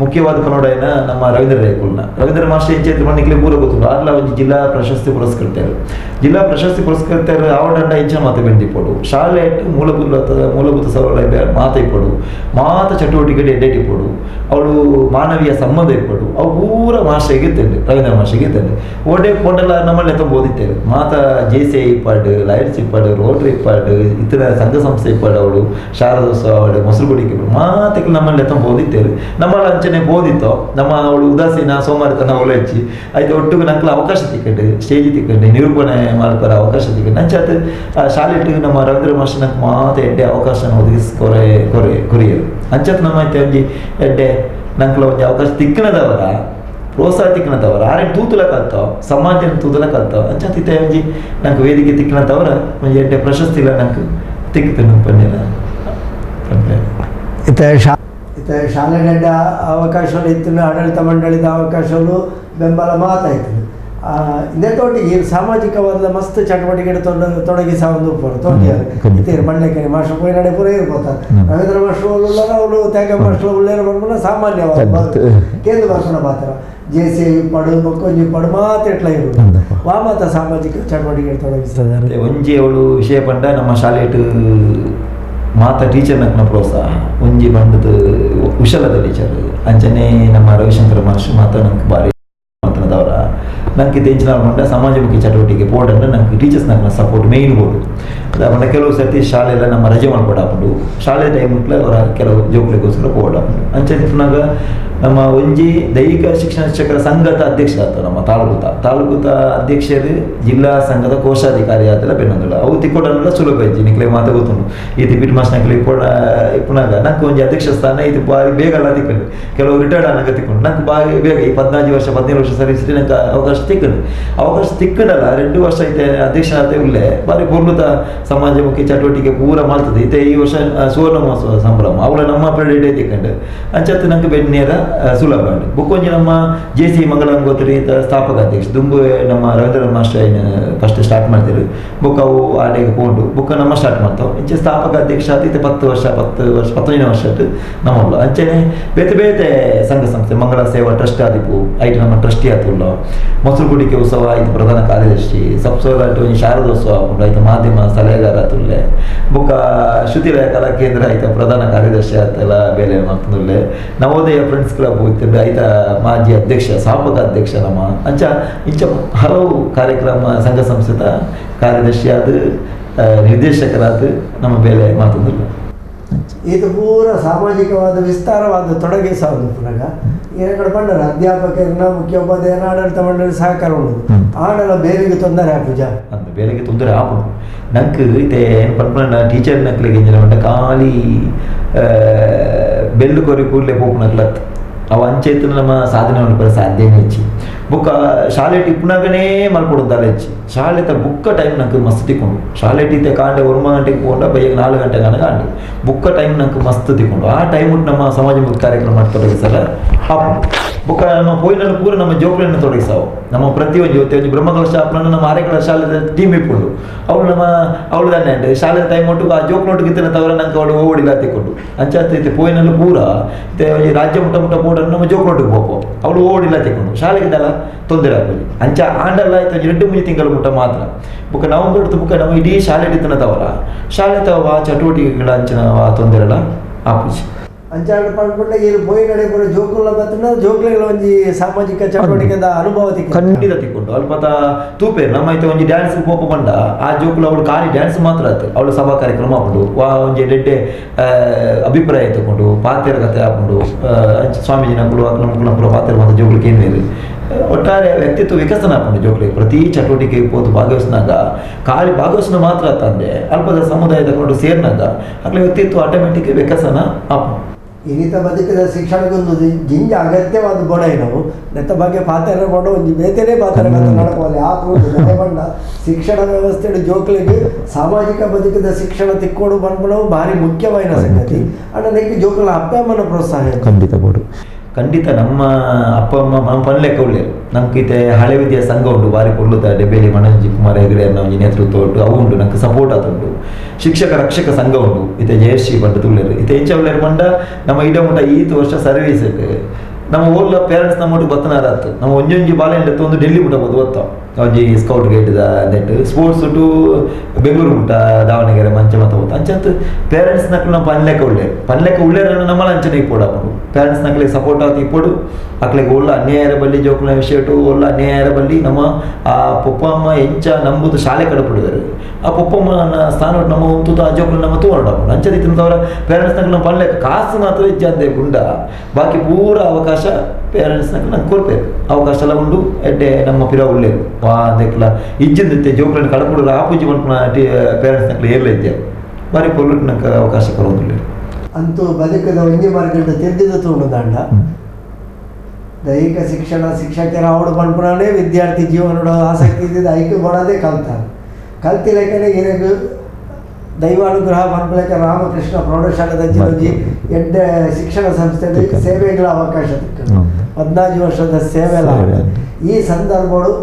ಮುಖ್ಯವಾದ ಕನ್ನಡ ನಮ್ಮ ರವೀಂದ್ರ ರೇಖುಲ್ನ ರವೀಂದ್ರ ಮಾಸ್ಟರ್ ಎಂಚೆ ಮಣ್ಣಿಗೆ ಪೂರ ಗೊತ್ತುಂಟು. ಆರ್ಲ ಒಂಜಿ ಜಿಲ್ಲಾ ಪ್ರಶಸ್ತಿ ಪುರಸ್ಕೃತರು ಜಿಲ್ಲಾ ಪ್ರಶಸ್ತಿ ಪುರಸ್ಕೃತರು ಆವಡಂಡ ಇಂಚಿನ ಮಾತ ಬೆಂದಿಪ್ಪೋಡು ಶಾಲೆ ಮೂಲಭೂತ ಮೂಲಭೂತ ಸೌಲಭ್ಯ ಮಾತ ಇಪ್ಪಡು ಮಾತ ಚಟುವಟಿಕೆ ಎಡ್ಡೆ ಇಪ್ಪಡು ಅವಳು ಮಾನವೀಯ ಸಂಬಂಧ ಇಪ್ಪಡು ಅವು ಪೂರ ಮಾಸ್ಟರ್ಗೆ ಇತ್ತೇನೆ ರವೀಂದ್ರ ಮಾಸ್ಟರ್ಗೆ ಇತ್ತೇನೆ ಓಡೆ ಪೋಟೆಲ್ಲ ನಮ್ಮಲ್ಲಿ ಎತ್ತ ಓದಿತ್ತೇವೆ ಮಾತ J C I ಇಪ್ಪಾಡು Lions ಇಪ್ಪಾಡು rotary ಇಪ್ಪಾಡು ಇತರ ಸಂಘ ಸಂಸ್ಥೆ ಇಪ್ಪಾಡು ಅವಳು ಶಾರದೋತ್ಸವ ಅವಳು ಮೊಸರುಗುಡಿಗೆ ಮಾತಕ್ಕೆ ನಮ್ಮಲ್ಲಿ ಎತ್ತ ಓದಿತ್ತೇವೆ. ನಮ್ಮಲ್ಲಿ ಅಂಚನೆ ಬೋದಿತ್ತೋ ನಮ್ಮ ಅವಳು ಉದಾಸೀನ ಸೋಮಾರಿತನ ಅವಳು ಹೆಚ್ಚಿ ಆಯ್ತು ಒಟ್ಟಿಗೆ ನಂಗೆ ಅವಕಾಶ ತಿಕ್ಕಂಡು ಸ್ಟೇಜ್ ತಿಕ್ಕಂಡು ನಿರೂಪಣೆ ಮಾಡ್ತಾರೆ ಅವಕಾಶ ತಿಕ್ಕಂಡು ಅಂಚಾತ್ ಶಾಲೆ ನಮ್ಮ ರವೀಂದ್ರ ಮಾಸ್ಟರ್ ನಂಗೆ ಮಾತ ಎಡ್ಡೆ ಅವಕಾಶ ಒದಗಿಸ್ ಕೊರೆ ಕೊರೆ ಕೊರಿಯರು ಅಂಚಾತ್ ನಮ್ಮ ಐತೆ ಒಂಜಿ ಎಡ್ಡೆ ನಂಗೆ ಒಂಜಿ ಅವಕಾಶ ತಿಕ್ಕನದವರ ಪ್ರೋತ್ಸಾಹ ತಿಕ್ಕನದವರ ಆರೆನ್ ತೂತುಲ ಕಲ್ತಾವ ಸಮಾಜನ ತೂತುಲ ಕಲ್ತಾವ ಅಂಚಾತ್ ಇತ್ತೆ ಒಂಜಿ ನಂಗೆ ವೇದಿಕೆ ತಿಕ್ಕನದವರ ಒಂಜಿ ಎಡ್ಡೆ ಪ್ರಶಸ್ತಿ ಇಲ್ಲ ನಂಗೆ ತಿಕ್ಕು ಪಂಡಿನ ಪಂಡೆ. ಇತ್ತೆ ಇತ್ತೆ ಶಾಲೆ ಅವಕಾಶಗಳು ಇತ್ತು ಆಡಳಿತ ಮಂಡಳಿದ ಅವಕಾಶಗಳು ಬೆಂಬಲ ಮಾತಾಯ್ತು. ಇದೆತೊಟ್ಟಿಗೆ ಸಾಮಾಜಿಕವಾದ ಮಸ್ತ್ ಚಟುವಟಿಕೆ ತೊಡಗಿಸ ಒಂದು ತೋಟಿಯಾರು ಇತ್ತೇರು ಮಣ್ಣೆಕೆರೆ ಮಾಸ್ಟರ್ ಪೋಯಿ ನಡೆ ಪೂರ ಇರ್ಬೋತಾರೆ ರವೀಂದ್ರ ಮಾಸ್ಟರ್ ಉಳ್ಳಾರ ಅವಳು ತ್ಯಾಗ ಮಾಸ್ಟರ್ ಉಳ್ಳೇರು ಪನ್ಪುನ ಸಾಮಾನ್ಯವಾದ ಕೇಂದ್ರ ಬರ್ಪುನ ಪಾತ್ರ J C I ಪಡು ಬೊಕ್ಕೊಂಜಿ ಪಡು ಮಾತು ಎಟ್ಲ ಇರು ವಾ ಮಾತ ಸಾಮಾಜಿಕ ಚಟುವಟಿಕೆ ತೊಡಗಿಸಿದ್ದಾರೆ. ಒಂಜಿ ಅವಳು ವಿಷಯ ಪಂಡ ನಮ್ಮ ಶಾಲೆಟ್ ಮಾತ ಟೀಚರ್ ನಕ್ನ ಪ್ರೋತ್ಸಾಹ ಒಂಜಿ ಬಂದದ್ದು ಕುಶಲದ ಟೀಚರ್ ಅಂಚನೆ ನಮ್ಮ ರವಿಶಂಕರ ಮಾಸ್ಟರ್ ಮಾತ ನಂಗೆ ಬಾರಿ ಮಾತನದವರ ನಂಗೆ ತೆಂಚಿನ ಪಂಡ ಸಮಾಜಮುಖಿ ಚಟುವಟಿಕೆ ಬೋರ್ಡ್ ನಂಗೆ ಟೀಚರ್ಸ್ ನಕ್ನ support main board ಪಂಡ ಕೆಲವು ಸರ್ತಿ ಶಾಲೆಲ್ಲ ನಮ್ಮ ರಜೆ ಮಾಡ್ಕೊಡಾಪುಂಡು ಶಾಲೆ ಟೈಮ್ ಅವರ ಕೆಲವು ಜೋಕ್ಲಿಗೋಸ್ಕರ ಬೋರ್ಡ್ ಆಪುಂಡು ಅಂಚನೆ ಪುನಗ ನಮ್ಮ ಒಂಜಿ ದೈಹಿಕ ಶಿಕ್ಷಣ ಶಿಕ್ಷಕರ ಸಂಘದ ಅಧ್ಯಕ್ಷ ಆತ ನಮ್ಮ ತಾಲೂಕುತ ತಾಲೂಕುತ ಅಧ್ಯಕ್ಷರು ಜಿಲ್ಲಾ ಸಂಘದ ಕೋಶಾಧಿಕಾರಿ ಆತಲ ಬೆನ್ನೊಂದುಲ್ಲ ಅವು ತಿಕ್ಕೊಡಲ್ಲ ಸುಲಭ ಇಜ್ಜಿ ನಿಕ್ಲೆ ಮಾತ ಗೊತ್ತುಂಡು ಈ ತಿಪ್ಪಿಟ್ಟು ಮಾಸ್ ನಕ್ಲೆ ಇಪ್ಪಡ ಇಪ್ಪುನಾಗ ನಂಗೆ ಒಂಜಿ ಅಧ್ಯಕ್ಷ ಸ್ಥಾನ ಇದು ಬಾರಿ ಬೇಗ ಅಲ್ಲ ತಿಕ್ಕೊಂಡು ಕೆಲವು ರಿಟೈರ್ಡ್ ಆನಾಗ ತಿಕ್ಕೊಂಡು ನಂಗೆ ಬಾರಿ ಬೇಗ ಈ 14 ವರ್ಷ 17 ವರ್ಷ ಸರ್ವಿಸ್ ನಂಗೆ ಅವಕಾಶ ತಿಕ್ಕಂಡು ಅವಕಾಶ ತಿಕ್ಕಡಲ್ಲ 2 ವರ್ಷ ಐತೆ ಅಧ್ಯಕ್ಷ ಆತ ಉಳ್ಳೆ ಬಾರಿ ಪೊರ್ಲುತ ಸಮಾಜಮುಖಿ ಚಟುವಟಿಕೆ ಪೂರ ಮಾಡ್ತದೆ. ಇತ್ತೆ ಈ ವರ್ಷ ಸುವರ್ಣ ಮಹೋತ್ಸವ ಸಂಭ್ರಮ ಅವಳ ನಮ್ಮ ಪ್ರೆಡಿಟ್ ಐತಿಕಂಡು ಅಂಚತ್ತು ನಂಗೆ ಬೆನ್ನೇರ ಸುಲಭ ಉಂಟು. ಬುಕ್ಕೊಂಜಿ ನಮ್ಮ ಜೆ ಸಿ ಮಂಗಳಂಗೋತ್ರಿ ಸ್ಥಾಪಕ ಅಧ್ಯಕ್ಷ ದುಂಬು ನಮ್ಮ ರವೀಂದ್ರ master first start ಮಾಡ್ತಿರು ಬುಕ್ ಅವು ಆಡೆಗೆ ಪೋಂಡು ಬುಕ್ಕ ನಮ್ಮ ಸ್ಟಾರ್ಟ್ ಮಾಡ್ತಾವೆ. ಇಂಚೆ ಸ್ಥಾಪಕ ಅಧ್ಯಕ್ಷ ಆತ 10 ವರ್ಷ 10 ವರ್ಷ 15 ವರ್ಷ ನಮ್ಮ ಅಂಚನೆ ಬೇತೆ ಬೇತೆ ಸಂಘ ಸಂಸ್ಥೆ ಮಂಗಳ ಸೇವಾ ಟ್ರಸ್ಟ್ ಆದಿಪು ಐಟ್ ನಮ್ಮ ಟ್ರಸ್ಟಿ ಆತುಲ್ಲ ಮೊಸರು ಕುಡಿಕೆ ಉತ್ಸವ ಐದು ಪ್ರಧಾನ ಕಾರ್ಯದರ್ಶಿ ಸಬ್ಸೋದಾಟ ಒಂಜಿ ಶಾರದೋತ್ಸವ ಆಪುಂಡು ಐತ ಮಾಧ್ಯಮ ಸಲಹೆಗಾರ ಆತುಲ್ಲೆ ಬೊಕ್ಕ ಶ್ರುತಿಲಯ ಕಲಾ ಕೇಂದ್ರ ಐತ ಪ್ರಧಾನ ಕಾರ್ಯದರ್ಶಿ ಆತಲ್ಲ ಬೇಲೆ ಮಾಡ್ತುಲ್ಲೆ ನವೋದಯ ಫ್ರೆಂಡ್ಸ್ ಕ್ಲಬ್ ಇತ್ತು ಐತ ಮಾಜಿ ಅಧ್ಯಕ್ಷ ಸ್ಥಾಪಕ ಅಧ್ಯಕ್ಷ ನಮ್ಮ ಅಂಚ ಇಂಚ ಹಲವು ಕಾರ್ಯಕ್ರಮ ಸಂಘ ಸಂಸ್ಥೆದ ಕಾರ್ಯದರ್ಶಿ ಆದ ನಿರ್ದೇಶಕರಾದ ನಮ್ಮ ಬೇಲೆ ಮಾಡ್ತಂದಿಲ್ಲ. ಇದು ಪೂರ ಸಾಮಾಜಿಕವಾದ ವಿಸ್ತಾರವಾದ ತೊಡಗಿಸೋದು ಪುನಃ ಏನ ಪಂಡರ ಅಧ್ಯಾಪಕರನ್ನ ಮುಖ್ಯೋಪಾಧ್ಯಾಯನ ಆಡಳಿತ ಮಂಡಳಿ ಸಹಕಾರ ಉಂಟು ಆಡಲ ಬೇರೆಗೆ ತೊಂದರೆ ಆಪುಜ ಅಂದ ಬೇರೆಗೆ ತೊಂದರೆ ಆಪುಂಡು ನಂಗೆ ಇತ್ತೆ ಏನು ಪನ್ಪುನ ಟೀಚರ್ ನಕ್ಲಿಗೆ ಎಂಜಿನ ಪಂಡ ಖಾಲಿ ಬೆಲ್ಲು ಕೊರಿ ಕೂಡಲೇ ಪೋಪುನಕ್ಲತ್ ಅವು ಅಂಚೆತ್ತಿನ ನಮ್ಮ ಸಾಧನೆ ಮಲ್ಪರೆ ಸಾಧ್ಯನೇ ಹೆಚ್ಚಿ ಬುಕ್ಕ ಶಾಲೆ ಟಿಪ್ಪುನಾಗನೇ ಮಲ್ಪೊಡು ಹೆಚ್ಚಿ ಶಾಲೆತ ಬುಕ್ಕ ಟೈಮ್ ನಂಗೆ ಮಸ್ತ್ ತಿಕ್ಕೊಂಡು ಶಾಲೆ ಟೀತೆ ಕಾಂಡೆ 1 ಗಂಟೆಗೆ ಪೋಂಡ ಬೈಯಗೆ 4 ಗಂಟೆ ಕಾಣ ಕಾಂಡೆ ಬುಕ್ಕ ಟೈಮ್ ನಂಗೆ ಮಸ್ತ್ ತಿಕ್ಕೊಂಡು ಆ ಟೈಮ್ ನಮ್ಮ ಸಮಾಜಮುಖಿ ಕಾರ್ಯಕ್ರಮ ತೊಡಗಿಸಲ್ಲ ಹಾಪು ಬುಕ್ಕ ನಮ್ಮ ಪೋಯಿನಲ್ಲಿ ಪೂರ ನಮ್ಮ ಜೋಕ್ಲನ್ನು ತೊಡಗಿಸಾವು ನಮ್ಮ ಪ್ರತಿಯೊಂದು ಜೊತೆ ಒಂದು ಬ್ರಹ್ಮಕಲಶ ಶಾಪನ ನಮ್ಮ ಆರೆಕಳ ಶಾಲೆದ ಟೀಮ್ ಇಪ್ಪುಂಡು ಅವಳು ನಮ್ಮ ಅವಳು ದಾನೆ ಶಾಲೆ ಟೈಮ್ ಒಟ್ಟು ಆ ಜೋಕ್ನೊಟ್ಟಿಗೆ ಇತ್ತಿನ ತವರ ನಂಗೆ ಅವಳು ಓಡಿಲ್ಲ ತಿಕ್ಕೊಂಡು ಅಂಚಾತ ಪೋಯಿನಲ್ಲೂ ಪೂರ ರಾಜ್ಯ ಮುಟ್ಟ ಮುಟ್ಟ ಪೋಡ ನಮ್ಮ ಜೋಕ್ನೊಟ್ಟಿಗೆ ಪೋಪೋ ಅವಳು ಓಡಿಲ್ಲ ತಿಕ್ಕೊಂಡು ಶಾಲೆಗೆ ತೊಂದರೆ ಆಗ್ಬೋದು ಅಂಚ ಆಂಡಲ್ಲ ಆಯ್ತು 2-3 ತಿಂಗಳು ಮುಟ್ಟ ಮಾತ್ರ ಬುಕ್ಕ ನವಂಬರ್ ಬುಕ್ಕ ನಮ್ಮ ಇಡೀ ಶಾಲೆ ಇತ್ತಿನ ತವರ ಶಾಲೆ ತವ ಚಟುವಟಿಕೆಗಳ ಅಂಚಿನ ತೊಂದರೆಲ್ಲ ಆಪುಜಿ. ಅಂಚಾಡ ಪಡ್ಕೊಂಡ ಇಲ್ಲಿ ಪೋಯಿ ನಡೆ ಪೂರ ಜೋಕುಲ ಬತ್ತನ ಜೋಕ್ಲೆಗಳ ಒಂಜಿ ಸಾಮಾಜಿಕ ಚಟುವಟಿಕೆದ ಅನುಭವ ಖಂಡಿತ ತಿಕ್ಕೊಂಡು ಅಲ್ಪ ತೂಪೇರು ನಮ್ಮ ಐತೆ ಒಂಜಿ ಡ್ಯಾನ್ಸ್ ಪೋಪ ಪಂಡ ಆ ಜೋಕುಲು ಅವಳು ಖಾಲಿ ಡ್ಯಾನ್ಸ್ ಮಾತ್ರ ಆತು ಅವಳು ಸಭಾ ಕಾರ್ಯಕ್ರಮ ಆಪುಂಡು ವಾ ಒಂಜಿ ಡೆಡ್ಡೆ ಅಭಿಪ್ರಾಯ ತಗೊಂಡು ಪಾತೆರ ಕತೆ ಆಪುಂಡು ಸ್ವಾಮೀಜಿ ನಕುಲು ಅಕ್ಲ ಮುಕ್ಕುಲ ಪೂರ ಪಾತೆರ ಮಾತ್ರ ಜೋಕುಲು ಕೇಂದ್ರ ಒಟ್ಟಾರೆ ವ್ಯಕ್ತಿತ್ವ ವಿಕಸನ ಆಪುಂಡು ಜೋಕ್ಲಿಗೆ ಪ್ರತಿ ಚಟುವಟಿಕೆ ಪೋತು ಭಾಗವಹಿಸಿನಾಗ ಖಾಲಿ ಭಾಗವಹಿಸಿನ ಮಾತ್ರ ತಂದೆ ಅಲ್ಪದ ಸಮುದಾಯದ ಕೊಂಡು ಸೇರಿನಾಗ ಅಕ್ಲ ವ್ಯಕ್ತಿತ್ವ ಆಟೋಮೆಟಿಕ್ ವಿಕಸನ ಆಪುಂಡು. ಈ ರೀತಿ ಬದುಕಿದ ಶಿಕ್ಷಣಕ್ಕೊಂದು ಜಿಂಜ ಅಗತ್ಯವಾದ ಬೋಡ ನಾವು ನೆತ್ತ ಬಗ್ಗೆ ಪಾತ್ರ ಬೋಡ ಒಂಜಿ ಬೇತೆನೇ ಪಾತ್ರ ನಡಪೋಲೆ ಆ ಬಣ್ಣ ಶಿಕ್ಷಣ ವ್ಯವಸ್ಥೆ ಜೋಕ್ಲಿಗೆ ಸಾಮಾಜಿಕ ಬದುಕಿದ ಶಿಕ್ಷಣ ತಿಕ್ಕೋಡು ಬಂದ್ಬಿಡವು ಭಾರಿ ಮುಖ್ಯವಾದ ಸಂಗತಿ. ಅಣ್ಣ ನೆಕ್ಕೆ ಜೋಕುಲ ಅಪ್ಪ ಅಮ್ಮನ ಪ್ರೋತ್ಸಾಹ ಖಂಡಿತ ಬೋಡು. ಖಂಡಿತ ನಮ್ಮ ಅಪ್ಪ ಅಮ್ಮ ನಮ್ಮ ಪನ್ಲೆಕ್ಕ ಉಳ್ಳೇರು ನಂಗೆ ಇತ್ತೆ ಹಳೆ ವಿದ್ಯಾ ಸಂಘ ಉಂಟು ಬಾರಿ ಪೊರ್ಲುತ ಡೆಬೇಲಿ ಮನೋಜ್ ಕುಮಾರ್ ಹೆಗಡೆ ಒಂಜಿ ನೇತೃತ್ವ ಉಂಟು ಅವು ಉಂಟು ನಂಗೆ ಸಪೋರ್ಟ್ ಆತುಂಟು. ಶಿಕ್ಷಕ ರಕ್ಷಕ ಸಂಘ ಉಂಟು ಇತ್ತೆ ಜಯಶ್ರೀ ಪಂಡ ತುಳ್ಳೇರು ಇತ್ತೆ ಎಂಚ ಉಳ್ಳೇರು ಪಂಡ ನಮ್ಮ ಇಡ ಮುಟ್ಟ ಈತ ವರ್ಷ ಸರ್ವೀಸ್ ನಮ್ಮ ಓಲ್ಲ ಪೇರೆಂಟ್ಸ್ ನಮ್ಮ ಒಟ್ಟು ಬತ್ತನಾರ ಆತು ನಮ್ಮ ಒಂಜೊಂಜಿ ಬಾಲೆಂಡ್ ಒಂದು ಡೆಲ್ಲಿ ಮುಟ್ಟ ಬೋದು ಗೊತ್ತ ಒಂಜಿ scout ಗೈಡ್ದ net sports to Bengaluru ಮುಟ್ಟ ದಾವಣಗೆರೆ ಮಂಚ ಮತ್ತ ಹೋತ ಅಂಚಂತ ಪೇರೆಂಟ್ಸ್ ನಕ್ಲು ನಮ್ಮ ಪನ್ಲೆಕ್ಕ ಉಳ್ಳೇರು ಪನ್ಲೆಕ್ಕ ಉಳ್ಳೇರನ್ನು ನಮ್ಮಲ್ಲ ಅಂಚನೆ ಇಪ್ಪೋಡು ಅప్పుడు ಪೇರೆಂಟ್ಸ್ ನಕ್ಲಿಗೆ ಸಪೋರ್ಟ್ ಆತು ಇಪ್ಪೋಡು ಅಕ್ಲಿಗೆ ಒಳ್ಳ ಅನ್ಯಾಯರ ಬಲ್ಲಿ ಜೋಕುಲ ವಿಷಯಟು ಒಳ್ಳ ಅನ್ಯಾಯರ ಬಲ್ಲಿ ನಮ್ಮ ಆ ಪೊಪ್ಪಮ್ಮ ಎಂಚ ನಂಬುದು ಶಾಲೆ ಕಡಪಡಿದರು ಆ ಪೊಪ್ಪಮ್ಮನ ಸ್ಥಾನ ನಮ್ಮ ಉಂಟು ಆ ಜೋಕುಲು ನಮ್ಮ ತೂವರಡು ಅప్పుడు ಅಂಚದಿತ್ತಂತವರ ಪೇರೆಂಟ್ಸ್ ನಕ್ಲು ನಮ್ಮ ಪನ್ಲೆಕ್ಕ ಕಾಸು ಮಾತ್ರ ಇಜ್ಜಂದೆ ಗುಂಡ ಬಾಕಿ ಪೂರ ಅವಕಾಶ ಪೇರೆಂಟ್ಸ್ ನಕ್ಲು ನಂಗೆ ಕೊಡ್ಬೇಕು ಅವಕಾಶ ಎಲ್ಲ ಉಂಡು ಎಡ್ಡೆ ನಮ್ಮ ಪಿರ ಉಳ್ಳೇರು ವಾ ಅಂದೆಕ್ಲ ಇಜ್ಜಿಂದಿತ್ತೆ ಜೋಕುలను ಕಡಪುಡು ಆಪುಜಿ ಪನ್ಪುನ ಪೇರೆಂಟ್ಸ್ ನಕ್ಲು ಏರ್ಲ ಇದ್ದೆ ಬಾರಿ ಪೊರ್ಲುಟ್ ನಂಗೆ ಅವಕಾಶ ಕೊರೊಂದುಲ್ಲೆರ್. ಅಂತೂ ಬದುಕದ ಒಂಜಿ ಮಾರ್ಗದ ತಿರ್ದಿದ ತೂಂಡು ದಾಂಡ ದೈಹಿಕ ಶಿಕ್ಷಣ ಶಿಕ್ಷಕರ ಅವಡು ಪನ್ಪುನೇ ವಿದ್ಯಾರ್ಥಿ ಜೀವನದ ಆಸಕ್ತಿ ಇದ್ದಿದ್ದು ಐಕೆ ಬೋಡದೆ ಕಲ್ತಾರೆ ಕಲ್ತಿಲೆಕ್ಕನೆ ಇರಗು ದೈವಾನುಗ್ರಹ ಪನ್ಪುಲೆಕ್ಕ ರಾಮಕೃಷ್ಣ ಪ್ರೌಢಶಾಲೆದ ಒಂಜಿ ಎಡ್ಡೆ ಶಿಕ್ಷಣ ಸಂಸ್ಥೆ ಸೇವೆಗಳ ಅವಕಾಶ ತಿಕ್ಕದು 14 ವರ್ಷದ ಸೇವೆ ಈ ಸಂದರ್ಭಗಳು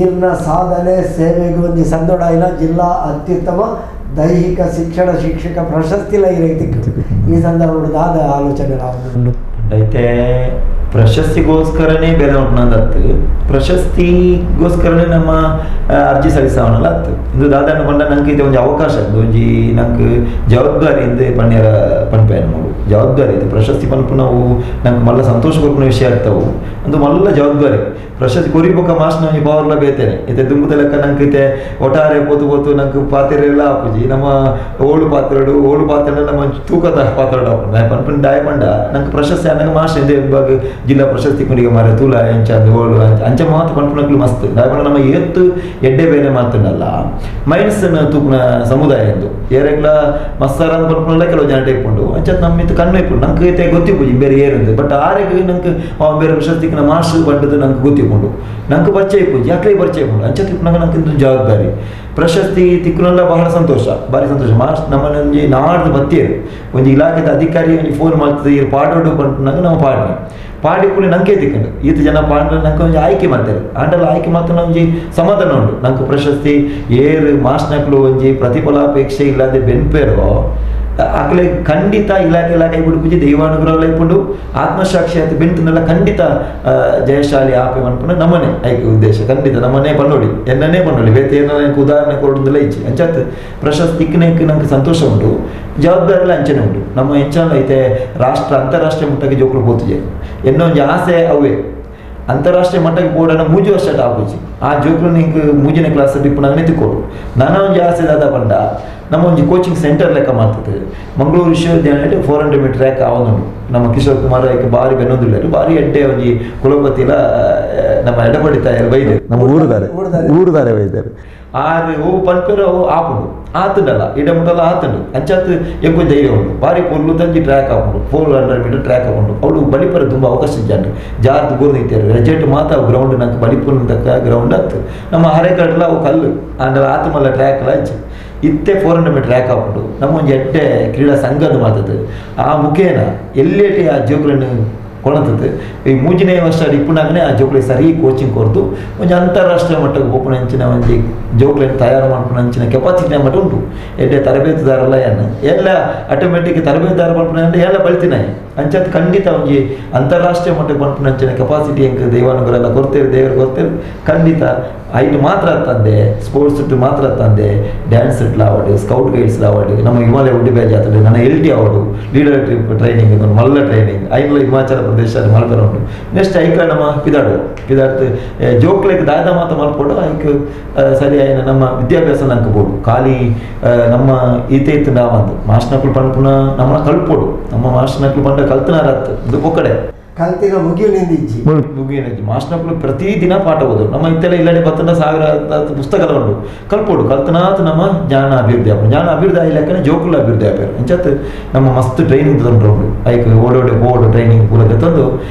ಇರ್ನ ಸಾಧನೆ ಸೇವೆಗೆ ಒಂದು ಸಂದೊಡಾಯಿನ ಜಿಲ್ಲಾ ಅತ್ಯುತ್ತಮ ದೈಹಿಕ ಶಿಕ್ಷಣ ಶಿಕ್ಷಕ ಪ್ರಶಸ್ತಿಲ ಇರೈತಿ ಈ ಸಂದರ್ಭದ ಆಲೋಚನೆ ನಾವು అయితే ಪ್ರಶಸ್ತಿಗೋಸ್ಕರನೇ ಬೇರೆ ಉಂಟು ಪ್ರಶಸ್ತಿಗೋಸ್ಕರನೇ ನಮ್ಮ ಅರ್ಜಿ ಸಲ್ಲಿಸವನಲ್ಲ ಅತ್ತು ಇಂದು ದಾದಾನ ಪಂಡ ನಂಗೆ ಇದು ಒಂಜಿ ಅವಕಾಶ ಒಂಜಿ ನಂಗೆ ಜವಾಬ್ದಾರಿ ಇಂದು ಪಣ್ಯರ ಪನ್ಪೆ ನೋಡು ಜವಾಬ್ದಾರಿ ಇದು ಪ್ರಶಸ್ತಿ ಪನ್ಪು ನಾವು ನಂಗೆ ಮಲ್ಲ ಸಂತೋಷ ಕೊರ್ಪುನ ವಿಷಯ ಆಗ್ತಾವು ಒಂದು ಮಲ್ಲ ಜವಾಬ್ದಾರಿ ಪ್ರಶಸ್ತಿ ಕೊರಿಬೊಕ್ಕ ಮಾಸ್ನ ಒಂಜಿ ಪವರ್ಲ ಬೇತೇನೆ ಇತ್ತೆ ದುಂಬುದ ಲೆಕ್ಕ ನಂಗೆ ಇತ್ತೆ ಒಟ್ಟಾರೆ ಪೋತು ಪೋತು ನಂಗೆ ಪಾತ್ರೆ ಎಲ್ಲ ಆಪುಜಿ ನಮ್ಮ ಓಳು ಪಾತ್ರೆಡು ಓಳು ಪಾತ್ರೆ ನಮ್ಮ ತೂಕದ ಪಾತ್ರೆ ಆಪುಂಡು ಪನ್ಪುನ ದಾಯ ಪಂಡ ನಂಗೆ ಪ್ರಶಸ್ತಿ ಅನ್ನಂಗೆ ಮಾಸ್ಟ ಇಂದೇ ಇವಾಗ ಜಿಲ್ಲಾ ಪ್ರಶಸ್ತಿ ಕುಣಿಗೆ ಮಾರೆ ತೂಲ ಎಂಚ ಓಳು ಅಂಚ ಮಾತು ಪನ್ಪುನಕ್ಲು ಮಸ್ತ್ ದಾಯ ಪಂಡ ನಮ್ಮ ಏತ್ತು ಎಡ್ಡೆ ಬೇರೆ ಮಾತುಂಡಲ್ಲ ಮೈನಸ್ ತೂಕುನ ಸಮುದಾಯ ಎಂದು ಏರೆಗ್ಲ ಮಸ್ತಾರ ಪನ್ಪುನಲ್ಲ ಕೆಲವು ಜನ ಇಪ್ಪುಂಡು ಅಂಚ ನಮ್ಮ ಇತ್ತು ಕಣ್ಣು ಇಪ್ಪುಂಡು ನಂಗೆ ಇತ್ತೆ ಗೊತ್ತಿಪ್ಪುಜಿ ಬೇರೆ ಏರುಂದು ಬಟ್ ಆರೆಗ್ ನಂಗೆ ಬೇರೆ ಪ್ರಶಸ್ತಿಕ್ಕಿನ ಮಾಸ್ಟರ್ ಪಂಡದು ನಂಗೆ ಗೊತ್ತಿಪ್ಪುಂಡು ನಂಗೆ ಪರಿಚಯ ಇಪ್ಪುಜಿ ಅಕ್ಲೆ ಪರಿಚಯ ಇಪ್ಪುಂಡು ಅಂಚ ತಿಪ್ಪುನಾಗ ನಂಗೆ ಇಂದು ಜವಾಬ್ದಾರಿ ಪ್ರಶಸ್ತಿ ತಿಕ್ಕುನಲ್ಲ ಬಹಳ ಸಂತೋಷ ಭಾರಿ ಸಂತೋಷ. ಮಾಸ್ ನಮ್ಮನೊಂಜಿ ನಾಡ್ದು ಬತ್ತಿಯರು ಒಂಜಿ ಇಲಾಖೆದ ಅಧಿಕಾರಿ ಒಂಜಿ ಫೋನ್ ಮಾಡ್ತದೆ ಇರು ಪಾಡೋಡು ಪಂಪುನಾಗ ನಮ್ಮ ಪಾಡ್ನಿ ಪಾಡಿ ಕೂಲಿ ನಂಗೆ ತಿಕ್ಕಂಡು ಈತ ಜನ ಪಾಡ್ರೆ ನಂಗೆ ಒಂಜಿ ಆಯ್ಕೆ ಮಾಡ್ತಾರೆ ಆಂಡಲ ಆಯ್ಕೆ ಮಾತ್ರ ಒಂಜಿ ಸಮಾಧಾನ ಉಂಟು ನಂಗೆ ಪ್ರಶಸ್ತಿ ಏರು ಮಾಸ್ನಕ್ಲು ಒಂಜಿ ಪ್ರತಿಫಲಾಪೇಕ್ಷೆ ಇಲ್ಲದೆ ಬೆನ್ಪೇರೋ ಅಕ್ಲೆ ಖಂಡಿತ ಇಲಾಖೆ ಇಲಾಖೆ ಬಿಡುಪುಜಿ ದೈವಾನುಗ್ರಹ ಇಪ್ಪುಂಡು ಆತ್ಮಸಾಕ್ಷಿ ಆಯ್ತು ಬೆಂತನೆಲ್ಲ ಖಂಡಿತ ಜಯಶಾಲಿ ಆಪೆ ಮನ್ಪುನ ನಮ್ಮನೆ ಐಕೆ ಉದ್ದೇಶ ಖಂಡಿತ ನಮ್ಮನೆ ಪನ್ನೋಡಿ ಎನ್ನನೇ ಪನ್ನೋಡಿ ಬೇತೆ ಏನ ಉದಾಹರಣೆ ಕೊಡೋದಿಲ್ಲ ಇಚ್ಚಿ ಅಂಚಾತ್ ಪ್ರಶಸ್ತಿ ನಂಗೆ ಸಂತೋಷ ಉಂಟು ಜವಾಬ್ದಾರಿ ಅಂಚನೆ ಉಂಟು ನಮ್ಮ ಎಂಚಾಲ ಐತೆ ರಾಷ್ಟ್ರ ಅಂತಾರಾಷ್ಟ್ರೀಯ ಮಟ್ಟಕ್ಕೆ ಜೋಕುಲು ಪೋತುಜೆ ಎನ್ನೋ ಒಂಜಿ ಆಸೆ ಅವೇ ಅಂತಾರಾಷ್ಟ್ರೀಯ ಮಟ್ಟಕ್ಕೆ ಪೋಡನ ಮೂಜಿ ವರ್ಷ ಆಪುಜಿ ಆ ಜೋಕುಲು ನಿಂಕ್ ಮೂಜಿನ ಕ್ಲಾಸ್ ಇಪ್ಪುನಾಗನೇ ತಿಕ್ಕೋಡು ನನ್ನ ಒಂಜಿ ಆಸೆ ದಾದ ಪಂಡ ನಮ್ಮ ಒಂಜಿ ಕೋಚಿಂಗ್ ಸೆಂಟರ್ ಲೆಕ್ಕ ಮಾಡ್ತದೆ. ಮಂಗಳೂರು ವಿಶ್ವವಿದ್ಯಾಲಯ 400 ಮೀಟರ್ ರ್ಯಾಕ್ ಆವೊಂದುಂಡು ನಮ್ಮ ಕಿಶೋರ್ ಕುಮಾರ್ ಐಕ್ ಬಾರಿ ಬೆನ್ನೊಂದುಲ್ಲೆರ್ ಬಾರಿ ಎಡ್ಡೆ ಒಂಜಿ ಕುಲಪತಿಲ ನಮ್ಮ ಎಡಪಡಿತ ಬೈದೆ ನಮ್ಮ ಊರುದಾರೆ ಊರುದಾರೆ ಬೈದಾರೆ ಆರು ಓ ಪನ್ಪೆರ್ ಅವು ಆಪುಂಡು ಆತುಂಡಲ್ಲ ಇಡ ಮುಟ್ಟಲ್ಲ ಆತುಂಡು ಅಂಚಾತ್ ಎಂಕೊಂಜಿ ಧೈರ್ಯ ಉಂಡು ಬಾರಿ ಪೊರ್ಲು ತಂಜಿ ಟ್ರ್ಯಾಕ್ ಆಪುಂಡು 400 ಮೀಟರ್ ಟ್ರ್ಯಾಕ್ ಆಪುಂಡು ಅವಳು ಬಲಿಪರ ತುಂಬ ಅವಕಾಶ ಇಜ್ಜಾಂಡ್ ಜಾರ್ದ್ ಬೂರ್ದು ಇತ್ತೆರ್ ರೆಜೆಟ್ ಮಾತ ಅವು ಗ್ರೌಂಡ್ ನಂಗೆ ಬಲಿಪುನ ತಕ್ಕ ಗ್ರೌಂಡ್ ಆತು ನಮ್ಮ ಹರೆಕಡ್ಲ ಅವು ಕಲ್ಲು ಆಂಡ ಆತು ಮಲ್ಲ ಟ್ರ್ಯಾಕ್ಲ ಇಜ್ಜಿ ಇತ್ತೆ 400 ಮೀಟರ್ ಟ್ರ್ಯಾಕ್ ಆಪುಂಡು ನಮ್ಮ ಒಂಜಿ ಎಡ್ಡೆ ಕ್ರೀಡಾ ಸಂಘದ ಮಾತದು ಆ ಮುಖೇನ ಎಲ್ಲೇಟಿ ಆ ಜೋಕುಲೆನ್ ಕೊಣತದ್ದು ಈ ಮೂಜನೇ ವರ್ಷ ಇಪ್ಪುನಾಗನೇ ಆ ಜೋಕುಲೆ ಸರಿ ಕೋಚಿಂಗ್ ಕೊರ್ದು ಒಂಜಿ ಅಂತಾರಾಷ್ಟ್ರೀಯ ಮಟ್ಟಕ್ಕೆ ಪೋಪುನ ಅಂಚಿನ ಒಂಜಿ ಜೋಕುಲೆನ್ ತಯಾರು ಮಾಡ್ಪುನ ಅಂಚಿನ ಕೆಪಾಸಿಟಿ ಮಟ್ಟ ಉಂಟು ಎಡ್ಡೆ ತರಬೇತುದಾರಲ್ಲ ಏನ್ ಎಲ್ಲ ಆಟೋಮೆಟಿಕ್ ತರಬೇತುದಾರ ಪನ್ಪುನ ಅಂದ್ರೆ ಎಲ್ಲ ಬಲ್ತಿನ ಅಂಚಾತ್ ಖಂಡಿತ ಒಂಜಿ ಅಂತಾರಾಷ್ಟ್ರೀಯ ಮಟ್ಟಕ್ಕೆ ಪನ್ಪುನ ಅಂಚಿನ ಕೆಪಾಸಿಟಿ ಎಂಕ್ ದೈವಾನುಗ್ರಹ ಕೊರ್ತೇರು ದೇವರು ಕೊರ್ತೇರು ಖಂಡಿತ ಐಟ್ ಮಾತ್ರ ತಂದೆ ಸ್ಪೋರ್ಟ್ಸ್ ಇಟ್ಟು ಮಾತ್ರ ತಂದೆ ಡ್ಯಾನ್ಸ್ ಇಟ್ಲ ಆವಡ್ ಸ್ಕೌಟ್ ಗೈಡ್ಸ್ ಆವಡ್ ನಮ್ಮ ಹಿಮಾಲಯ ಉಡ್ಡಿ ಬ್ಯಾಜ್ ಆತಡೆ ನನ್ನ ಎಲ್ ಟಿ ಆವಡು ಲೀಡರ್ಶಿಪ್ ಟ್ರೈನಿಂಗ್ ಒಂದು ಮಲ್ಲ ಟ್ರೈನಿಂಗ್ ಐನ್ಲ ಹಿಮಾಚಲ ಪ್ರದೇಶ ಮಲ್ಪರ ಉಂಟು. ನೆಕ್ಸ್ಟ್ ಐಕ ನಮ್ಮ ಪಿದಾಡು ಪಿದಾಡ್ತು ಜೋಕ್ಲೆಗ್ ದಾದ ಮಾತ ಮಲ್ಪೊಡು ಐಕ್ ಸರಿ ಆಯ್ನ ನಮ್ಮ ವಿದ್ಯಾಭ್ಯಾಸ ನಂಗೆ ಬೋಡು ಖಾಲಿ ನಮ್ಮ ಈತೆ ಇತ್ತು ನಾವಂದು ಮಾಸ್ನಕ್ಲು ಪನ್ಪುನ ನಮ್ಮನ್ನ ಕಲ್ಪೊಡು ನಮ್ಮ ಮಾಸ್ನಕ್ಲು ಪಂಡ ಕಲ್ತನಾರತ್ತು ಇದು ಪೊಕ್ಕಡೆ ಕಲ್ತಿನ ಮುಗಿಯುನಿಂದ ಇಜ್ಜಿ ಮುಗಿಯುನಿಂದ ಮಾಸ್ನಕ್ಲು ಪ್ರತಿದಿನ ಪಾಠ ಓದು ನಮ್ಮ ಇತ್ತೆಲ್ಲ ಇಲ್ಲಡೆ ಬತ್ತಂಡ ಸಾವಿರ ಪುಸ್ತಕದ ಉಂಟು ಕಲ್ಪೊಡು ಕಲ್ತನಾತ್ ನಮ್ಮ ಜ್ಞಾನ ಅಭಿವೃದ್ಧಿ ಆಪುಂಡು ಜ್ಞಾನ ಅಭಿವೃದ್ಧಿ ಆಯ್ಲಕ್ಕನೆ ಜೋಕುಲ ಅಭಿವೃದ್ಧಿ ಆಪೇರು ಅಂಚಾತ್ ನಮ್ಮ ಮಸ್ತ್ ಟ್ರೈನಿಂಗ್ ತಂದು ಉಂಟು ಐಕ್ ಓಡೋಡೆ ಬೋರ್ಡ್ ಟ್ರೈನಿಂಗ್ ಪೂರ ತಂದು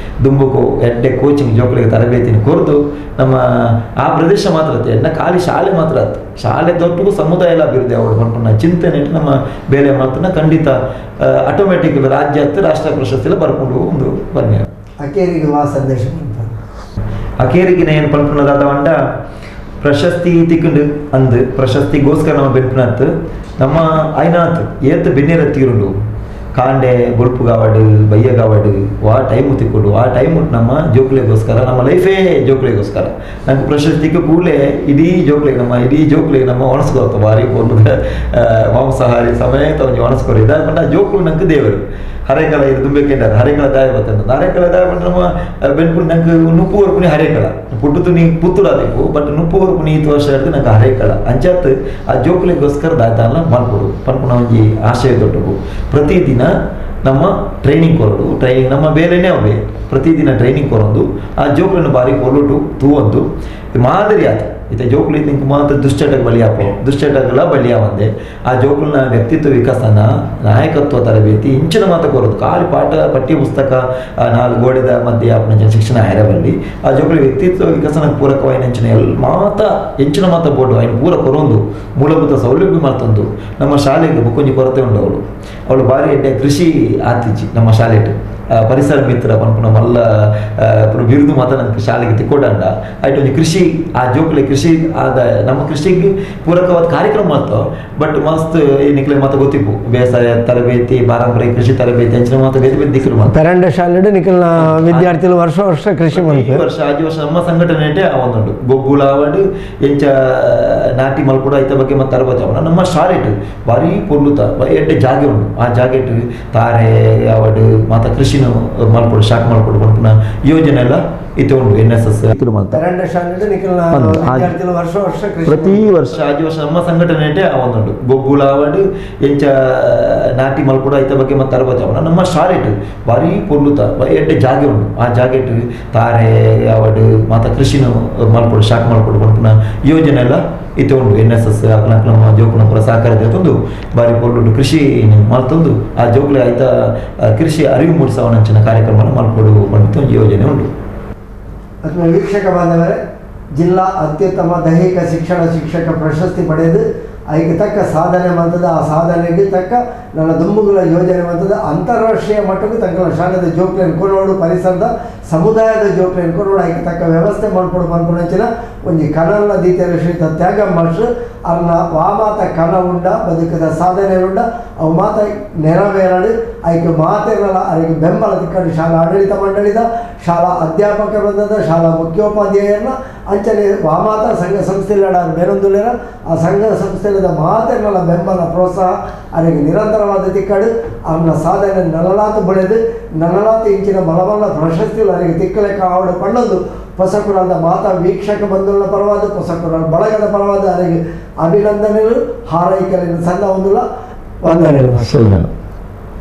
ದುಂಬುಕು ಎಡ್ಡೆ ಕೋಚಿಂಗ್ ಜೋಕುಲಿಗೆ ತರಬೇತಿನ ಕೊರ್ದು ನಮ್ಮ ಆ ಪ್ರದೇಶ ಮಾತ್ರ ಅತ್ತೆ ಎನ್ನ ಖಾಲಿ ಶಾಲೆ ಮಾತ್ರ ಅತ್ತು ಶಾಲೆ ದೊಡ್ಡಗೂ ಸಮುದಾಯ ಎಲ್ಲ ಅಭಿವೃದ್ಧಿ ಆವಡು ಪನ್ಪುನ ಚಿಂತನೆ ಇಟ್ಟು ನಮ್ಮ ಬೇಲೆ ಮಾತ್ರನ ಖಂಡಿತ ಆಟೋಮೆಟಿಕ್ ರಾಜ್ಯ ಹತ್ತು ರಾಷ್ಟ್ರ ಪ್ರಶಸ್ತಿ ಎಲ್ಲ ಬರ್ಕೊಂಡು ಒಂದು ಬನ್ನಿ. ಅಕೇರಿಗೆ ವಾ ಸಂದೇಶ ಅಕೇರಿಗಿನ ಏನು ಪನ್ಪುನದಾದ ಪಂಡ ಪ್ರಶಸ್ತಿ ತಿಕ್ಕುಂಡು ಅಂದು ಪ್ರಶಸ್ತಿಗೋಸ್ಕರ ನಮ್ಮ ಬೆನ್ಪುನತ್ತು ನಮ್ಮ ಐನಾತ್ ಏತ್ ಬೆನ್ನಿರ ತೀರುಂಡು ಕಾಂಡೆ ಬೊಲ್ಪುಗಾವಡು ಬಯ್ಯಗಾವಡು ವಾ ಟೈಮು ತಿಕ್ಕೊಂಡು ಆ ಟೈಮು ನಮ್ಮ ಜೋಕುಲೆಗೋಸ್ಕರ ನಮ್ಮ ಲೈಫೇ ಜೋಕುಲೆಗೋಸ್ಕರ ನಂಗೆ ಪ್ರಶಸ್ತಿಗೆ ಕೂಡಲೇ ಇಡೀ ಜೋಕ್ಲೆಗೆ ನಮ್ಮ ಇಡೀ ಜೋಕ್ಲೆಗೆ ನಮ್ಮ ಒಣಸ್ಕೊತ ಭಾರಿ ಪೊರ್ಲುದ ಮಾಂಸಾಹಾರಿ ಸಮೇತ ಒಂಜಿ ಒಣಸ್ಕೊರಿ ಇದಾದ ಪಂಡ ಜೋಕುಲು ನಂಗೆ ದೇವರು ಹರೇಕಳ ಇದು ದುಂಬೆಕೆಂಡಾರ ಹರೇಕಳ ದಾಯ ಬತ್ತಂದ ಹರೇಕಳ ದಾಯ ಪಂಡ ನಮ್ಮ ಬೆನ್ಪುಂಡು ನಂಗೆ ನುಪ್ಪು ವರ್ಪುನಿ ಹರೇಕಳ ಪುಟ್ಟು ನೀ ಪುತ್ತೂರಾದಿಪ್ಪು ಬಟ್ ನುಪ್ಪು ವರ್ಪುನಿ ಈತ್ ವರ್ಷ ಹಿಡ್ದು ನಂಗೆ ಹರೇಕಳ ಅಂಚಾತ್ ಆ ಜೋಕುಲೆಗೋಸ್ಕರ ದಾಯ್ತಾನ ಮಲ್ಪೊಡು ಪನ್ಪುನ ಒಂಜಿ ಆಶಯ ದೊಡ್ಡವು. ಪ್ರತಿದಿನ ನಮ್ಮ ಟ್ರೈನಿಂಗ್ ಕೊರಡು ಟ್ರೈನಿಂಗ್ ನಮ್ಮ ಬೇರೆನೇ ಅವೇ ಪ್ರತಿದಿನ ಟ್ರೈನಿಂಗ್ ಕೊರೊಂದು ಆ ಜೋಕುలను ಬಾರಿ ಕೊರಡು ತೂವೊಂದು ಮಾದರಿ ಆತ ಇತ್ತೆ ಜೋಕುಲು ಇತ್ತಿಂಕ್ ಮಾತ್ರ ದುಶ್ಚಟಕ್ಕೆ ಬಲಿಯಾಪೋ ದುಶ್ಚಟಗಳ ಬಲಿಯಾವಂದೆ ಆ ಜೋಕುಲ್ನ ವ್ಯಕ್ತಿತ್ವ ವಿಕಸನ ನಾಯಕತ್ವ ತರಬೇತಿ ಇಂಚಿನ ಮಾತ ಕೊರದು ಖಾಲಿ ಪಾಠ ಪಠ್ಯ ಪುಸ್ತಕ ನಾಲ್ಕು ಗೋಡೆದ ಮಧ್ಯೆ ಆಪುನ ಶಿಕ್ಷಣ ಆಯರಬಲ್ಲಿ ಆ ಜೋಕುಲು ವ್ಯಕ್ತಿತ್ವ ವಿಕಸನ ಪೂರಕವಾಯಿನ ಅಂಚಿನ ಎಲ್ ಮಾತ ಎಂಚಿನ ಮಾತ ಬೋರ್ಡು ಐನ್ ಪೂರ ಕೊರೊಂದು ಮೂಲಭೂತ ಸೌಲಭ್ಯ ಮಾತೊಂದು ನಮ್ಮ ಶಾಲೆಗೆ ಬುಕ್ಕೊಂಜಿ ಕೊರತೆ ಉಂಡು ಅವಳು ಅವಳು ಭಾರಿ ಎಡ್ಡೆ ಕೃಷಿ ಆತಿಜಿ ನಮ್ಮ ಶಾಲೆಟ್ ಪರಿಸರ ಮಿತ್ರ ಪನ್ಪುನ ಮಲ್ಲ ಬಿರುದು ಮಾತ ನಂಗೆ ಶಾಲೆಗೆ ತಿಕ್ಕೊಡಂಡ ಆಯ್ತು ಒಂಜಿ ಕೃಷಿ ಆ ಜೋಕುಲೆ ಕೃಷಿ ಆದ ನಮ್ಮ ಕೃಷಿಗೆ ಪೂರಕವಾದ ಕಾರ್ಯಕ್ರಮ ಮಾಡ್ತಾವ ಬಟ್ ಮಸ್ತ್ ನಿಕ್ಲೆ ಮಾತ ಗೊತ್ತಿಪ್ಪು ಬೇಸಾಯ ತರಬೇತಿ ಪಾರಂಪರಿಕ ಕೃಷಿ ತರಬೇತಿ ಅಂಚಿನ ಮಾತ ಬೇರೆ ಬೇರೆ ದಿಕ್ಕಲು ಮಾತ ಪೆರಂಡ ಶಾಲೆಡ್ ನಿಖಲ್ನ ವಿದ್ಯಾರ್ಥಿಗಳು ವರ್ಷ ವರ್ಷ ಕೃಷಿ ಈ ಮಲ್ಪೆ ವರ್ಷ ಆಜಿ ವರ್ಷ ನಮ್ಮ ಸಂಘಟನೆ ಒಂದುಂಡು ಗೊಬ್ಬುಲ ಆವಡ್ ಎಂಚ ನಾಟಿ ಮಲ್ಪುಡ ಐತ ಬಗ್ಗೆ ಮತ್ತೆ ತರಬೇತಿ ಅವನ ನಮ್ಮ ಶಾಲೆಟ್ ಭಾರಿ ಪೊರ್ಲುತ ಎಡ್ಡೆ ಜಾಗೆ ಉಂಟು ಆ ಜಾಗೆಟ್ ತಾರೆ ಆವಡ್ ಮಾತ ಕೃಷಿನ ಮಲ್ಪೊಡು ಶಾಕ್ ಮಲ್ಪೊಡು ಪನ್ಪುನ ಯೋಜನೆ ಎಲ್ಲ ಇತ್ತೆ ಉಂಡು ಎನ್ ಎಸ್ ಎಸ್. ಮಲ್ತ. ಪೆರಂಡ ಶಾಲೆಡ್ ನಿಕಲ್ನ ಪಂದ್. ವಿದ್ಯಾರ್ಥಿಲು ವರ್ಷ ವರ್ಷ ಕೃಷಿ ಪ್ರತಿ ವರ್ಷ. ಆಜಿ ವರ್ಷ ನಮ್ಮ ಸಂಘಟನೆ ಒಂದುಂಡು. ಗೊಬ್ಬುಲ ಆವಡ್, ಎಂಚ ನಾಟಿ ಮಲ್ಪುಡ ಐತ ಬಗ್ಗೆ ಮತ್ತೆ ಅರವತ್ತು ನಮ್ಮ ಶಾಲೆಟ್ ಭಾರಿ ಪೊರ್ಲುತ ಎಡ್ಡೆ ಜಾಗೆ ಉಂಡು. ಆ ಜಾಗೆಟ್ ತಾರೆ ಆವಡ್, ಮಾತ ಕೃಷಿನ ಮಲ್ಪೊಡು, ಶಾಕ್ ಮಲ್ಪೊಡು ಪನ್ಪುನ ಯೋಜನೆ ಎಲ್ಲ ಇತ್ತೆ ಉಂಡು. ಎನ್ ಎಸ್ ಎಸ್ ಅಕ್ಲ ನಮ್ಮ ಜೋಕುನ ಪೂರ ಸಹಕಾರ ದೆತ್ತೊಂದು ಭಾರಿ ಪೊರ್ಲುಡು ಕೃಷಿ ಮಲ್ತೊಂದು ಆ ಜೋಕುಲೆ ಐತ ಕೃಷಿ ಅರಿವು ಮೂಡಿಸವನಂಚಿನ ಕಾರ್ಯಕ್ರಮ ಮಲ್ಪೊಡು ಪಂಡ್ದ್ ಒಂಜಿ ಯೋಜನೆ ಉಂಡು. ಆತ್ಮೀಯ ವೀಕ್ಷಕ ಬಾಂಧವರೇ, ಜಿಲ್ಲಾ ಅತ್ಯುತ್ತಮ ದೈಹಿಕ ಶಿಕ್ಷಣ ಶಿಕ್ಷಕ ಪ್ರಶಸ್ತಿ ಪಡೆದು ಅದಕ್ಕೆ ತಕ್ಕ ಸಾಧನೆ ಮಂತದ, ಆ ಸಾಧನೆಗೆ ತಕ್ಕ ನನ್ನ ದುಂಬುಗಳ ಯೋಜನೆ ಮಂತದ, ಅಂತಾರಾಷ್ಟ್ರೀಯ ಮಟ್ಟಕ್ಕೆ ತಕ್ಕ ಶಾಲೆದ ಜೋಕ್ಲೆನ್ ಕೊನೋಡು, ಪರಿಸರದ ಸಮುದಾಯದ ಜೋಕ್ಲೆನ್ ಕೊನೋಡು, ಅದಕ್ಕೆ ತಕ್ಕ ವ್ಯವಸ್ಥೆ ಮಲ್ಪೊಡು ಪನ್ಪುನಂಚಿನ ಒಂಜಿ ಕನಲ್ನ ದೀತೆರ ಶ್ರೀತ ತ್ಯಾಗ ಮಾಸ್ಟ್ರ್ ಅರ್ನ ವಾಮಾತ ಕನ ಉಂಡ, ಬದುಕದ ಸಾಧನೆ ಉಂಡ, ಅವು ಮಾತ ನೆರವೇರಡು, ಐಕ್ ಮಾತೆರ್ನಲ ಅರೆಗ್ ಬೆಂಬಲ ತಿಕ್ಕಡು. ಶಾಲಾ ಆಡಳಿತ ಮಂಡಳಿದ, ಶಾಲಾ ಅಧ್ಯಾಪಕ ವೃಂದದ, ಶಾಲಾ ಮುಖ್ಯೋಪಾಧ್ಯಾಯರನ್ನ, ಅಂಚನೆ ವಾಮಾತ ಸಂಘ ಸಂಸ್ಥೆಲಡ ಬೇರೊಂದುಲ್ಲೆರ ಆ ಸಂಘ ಸಂಸ್ಥೆಲದ ಮಾತೆರ್ನಲ ಬೆಂಬಲ ಪ್ರೋತ್ಸಾಹ ಅರೆಗ್ ನಿರಂತರವಾದ ತಿಕ್ಕಡು. ಅರ್ನ ಸಾಧನೆ ನಲಲಾತು ಬೆಳೆದು ನಲಲಾತು ಇಂಚಿನ ಬಲಬಲ ಪ್ರಶಸ್ತಿಗಳು ಅರೆಗ್ ತಿಕ್ಕಲೆಕ್ಕ ಆವಡು ಪಂಡೊಂದು ಪೊಸಕುರಾದ ಮಾತಾ ವೀಕ್ಷಕ ಬಂಧುಗಳ ಪರವಾದ, ಪೊಸಕುರಾದ ಬಳಗದ ಪರವಾದ ಅರೆಗ್ ಅಭಿನಂದನೆಗಳು, ಹಾರೈಕೆಗಳನ್ನು ಸಲ್ಲ ಹೊಂದುಲ ವಂದನೆಗಳು. ಸೊಲ್ಮೆಲು.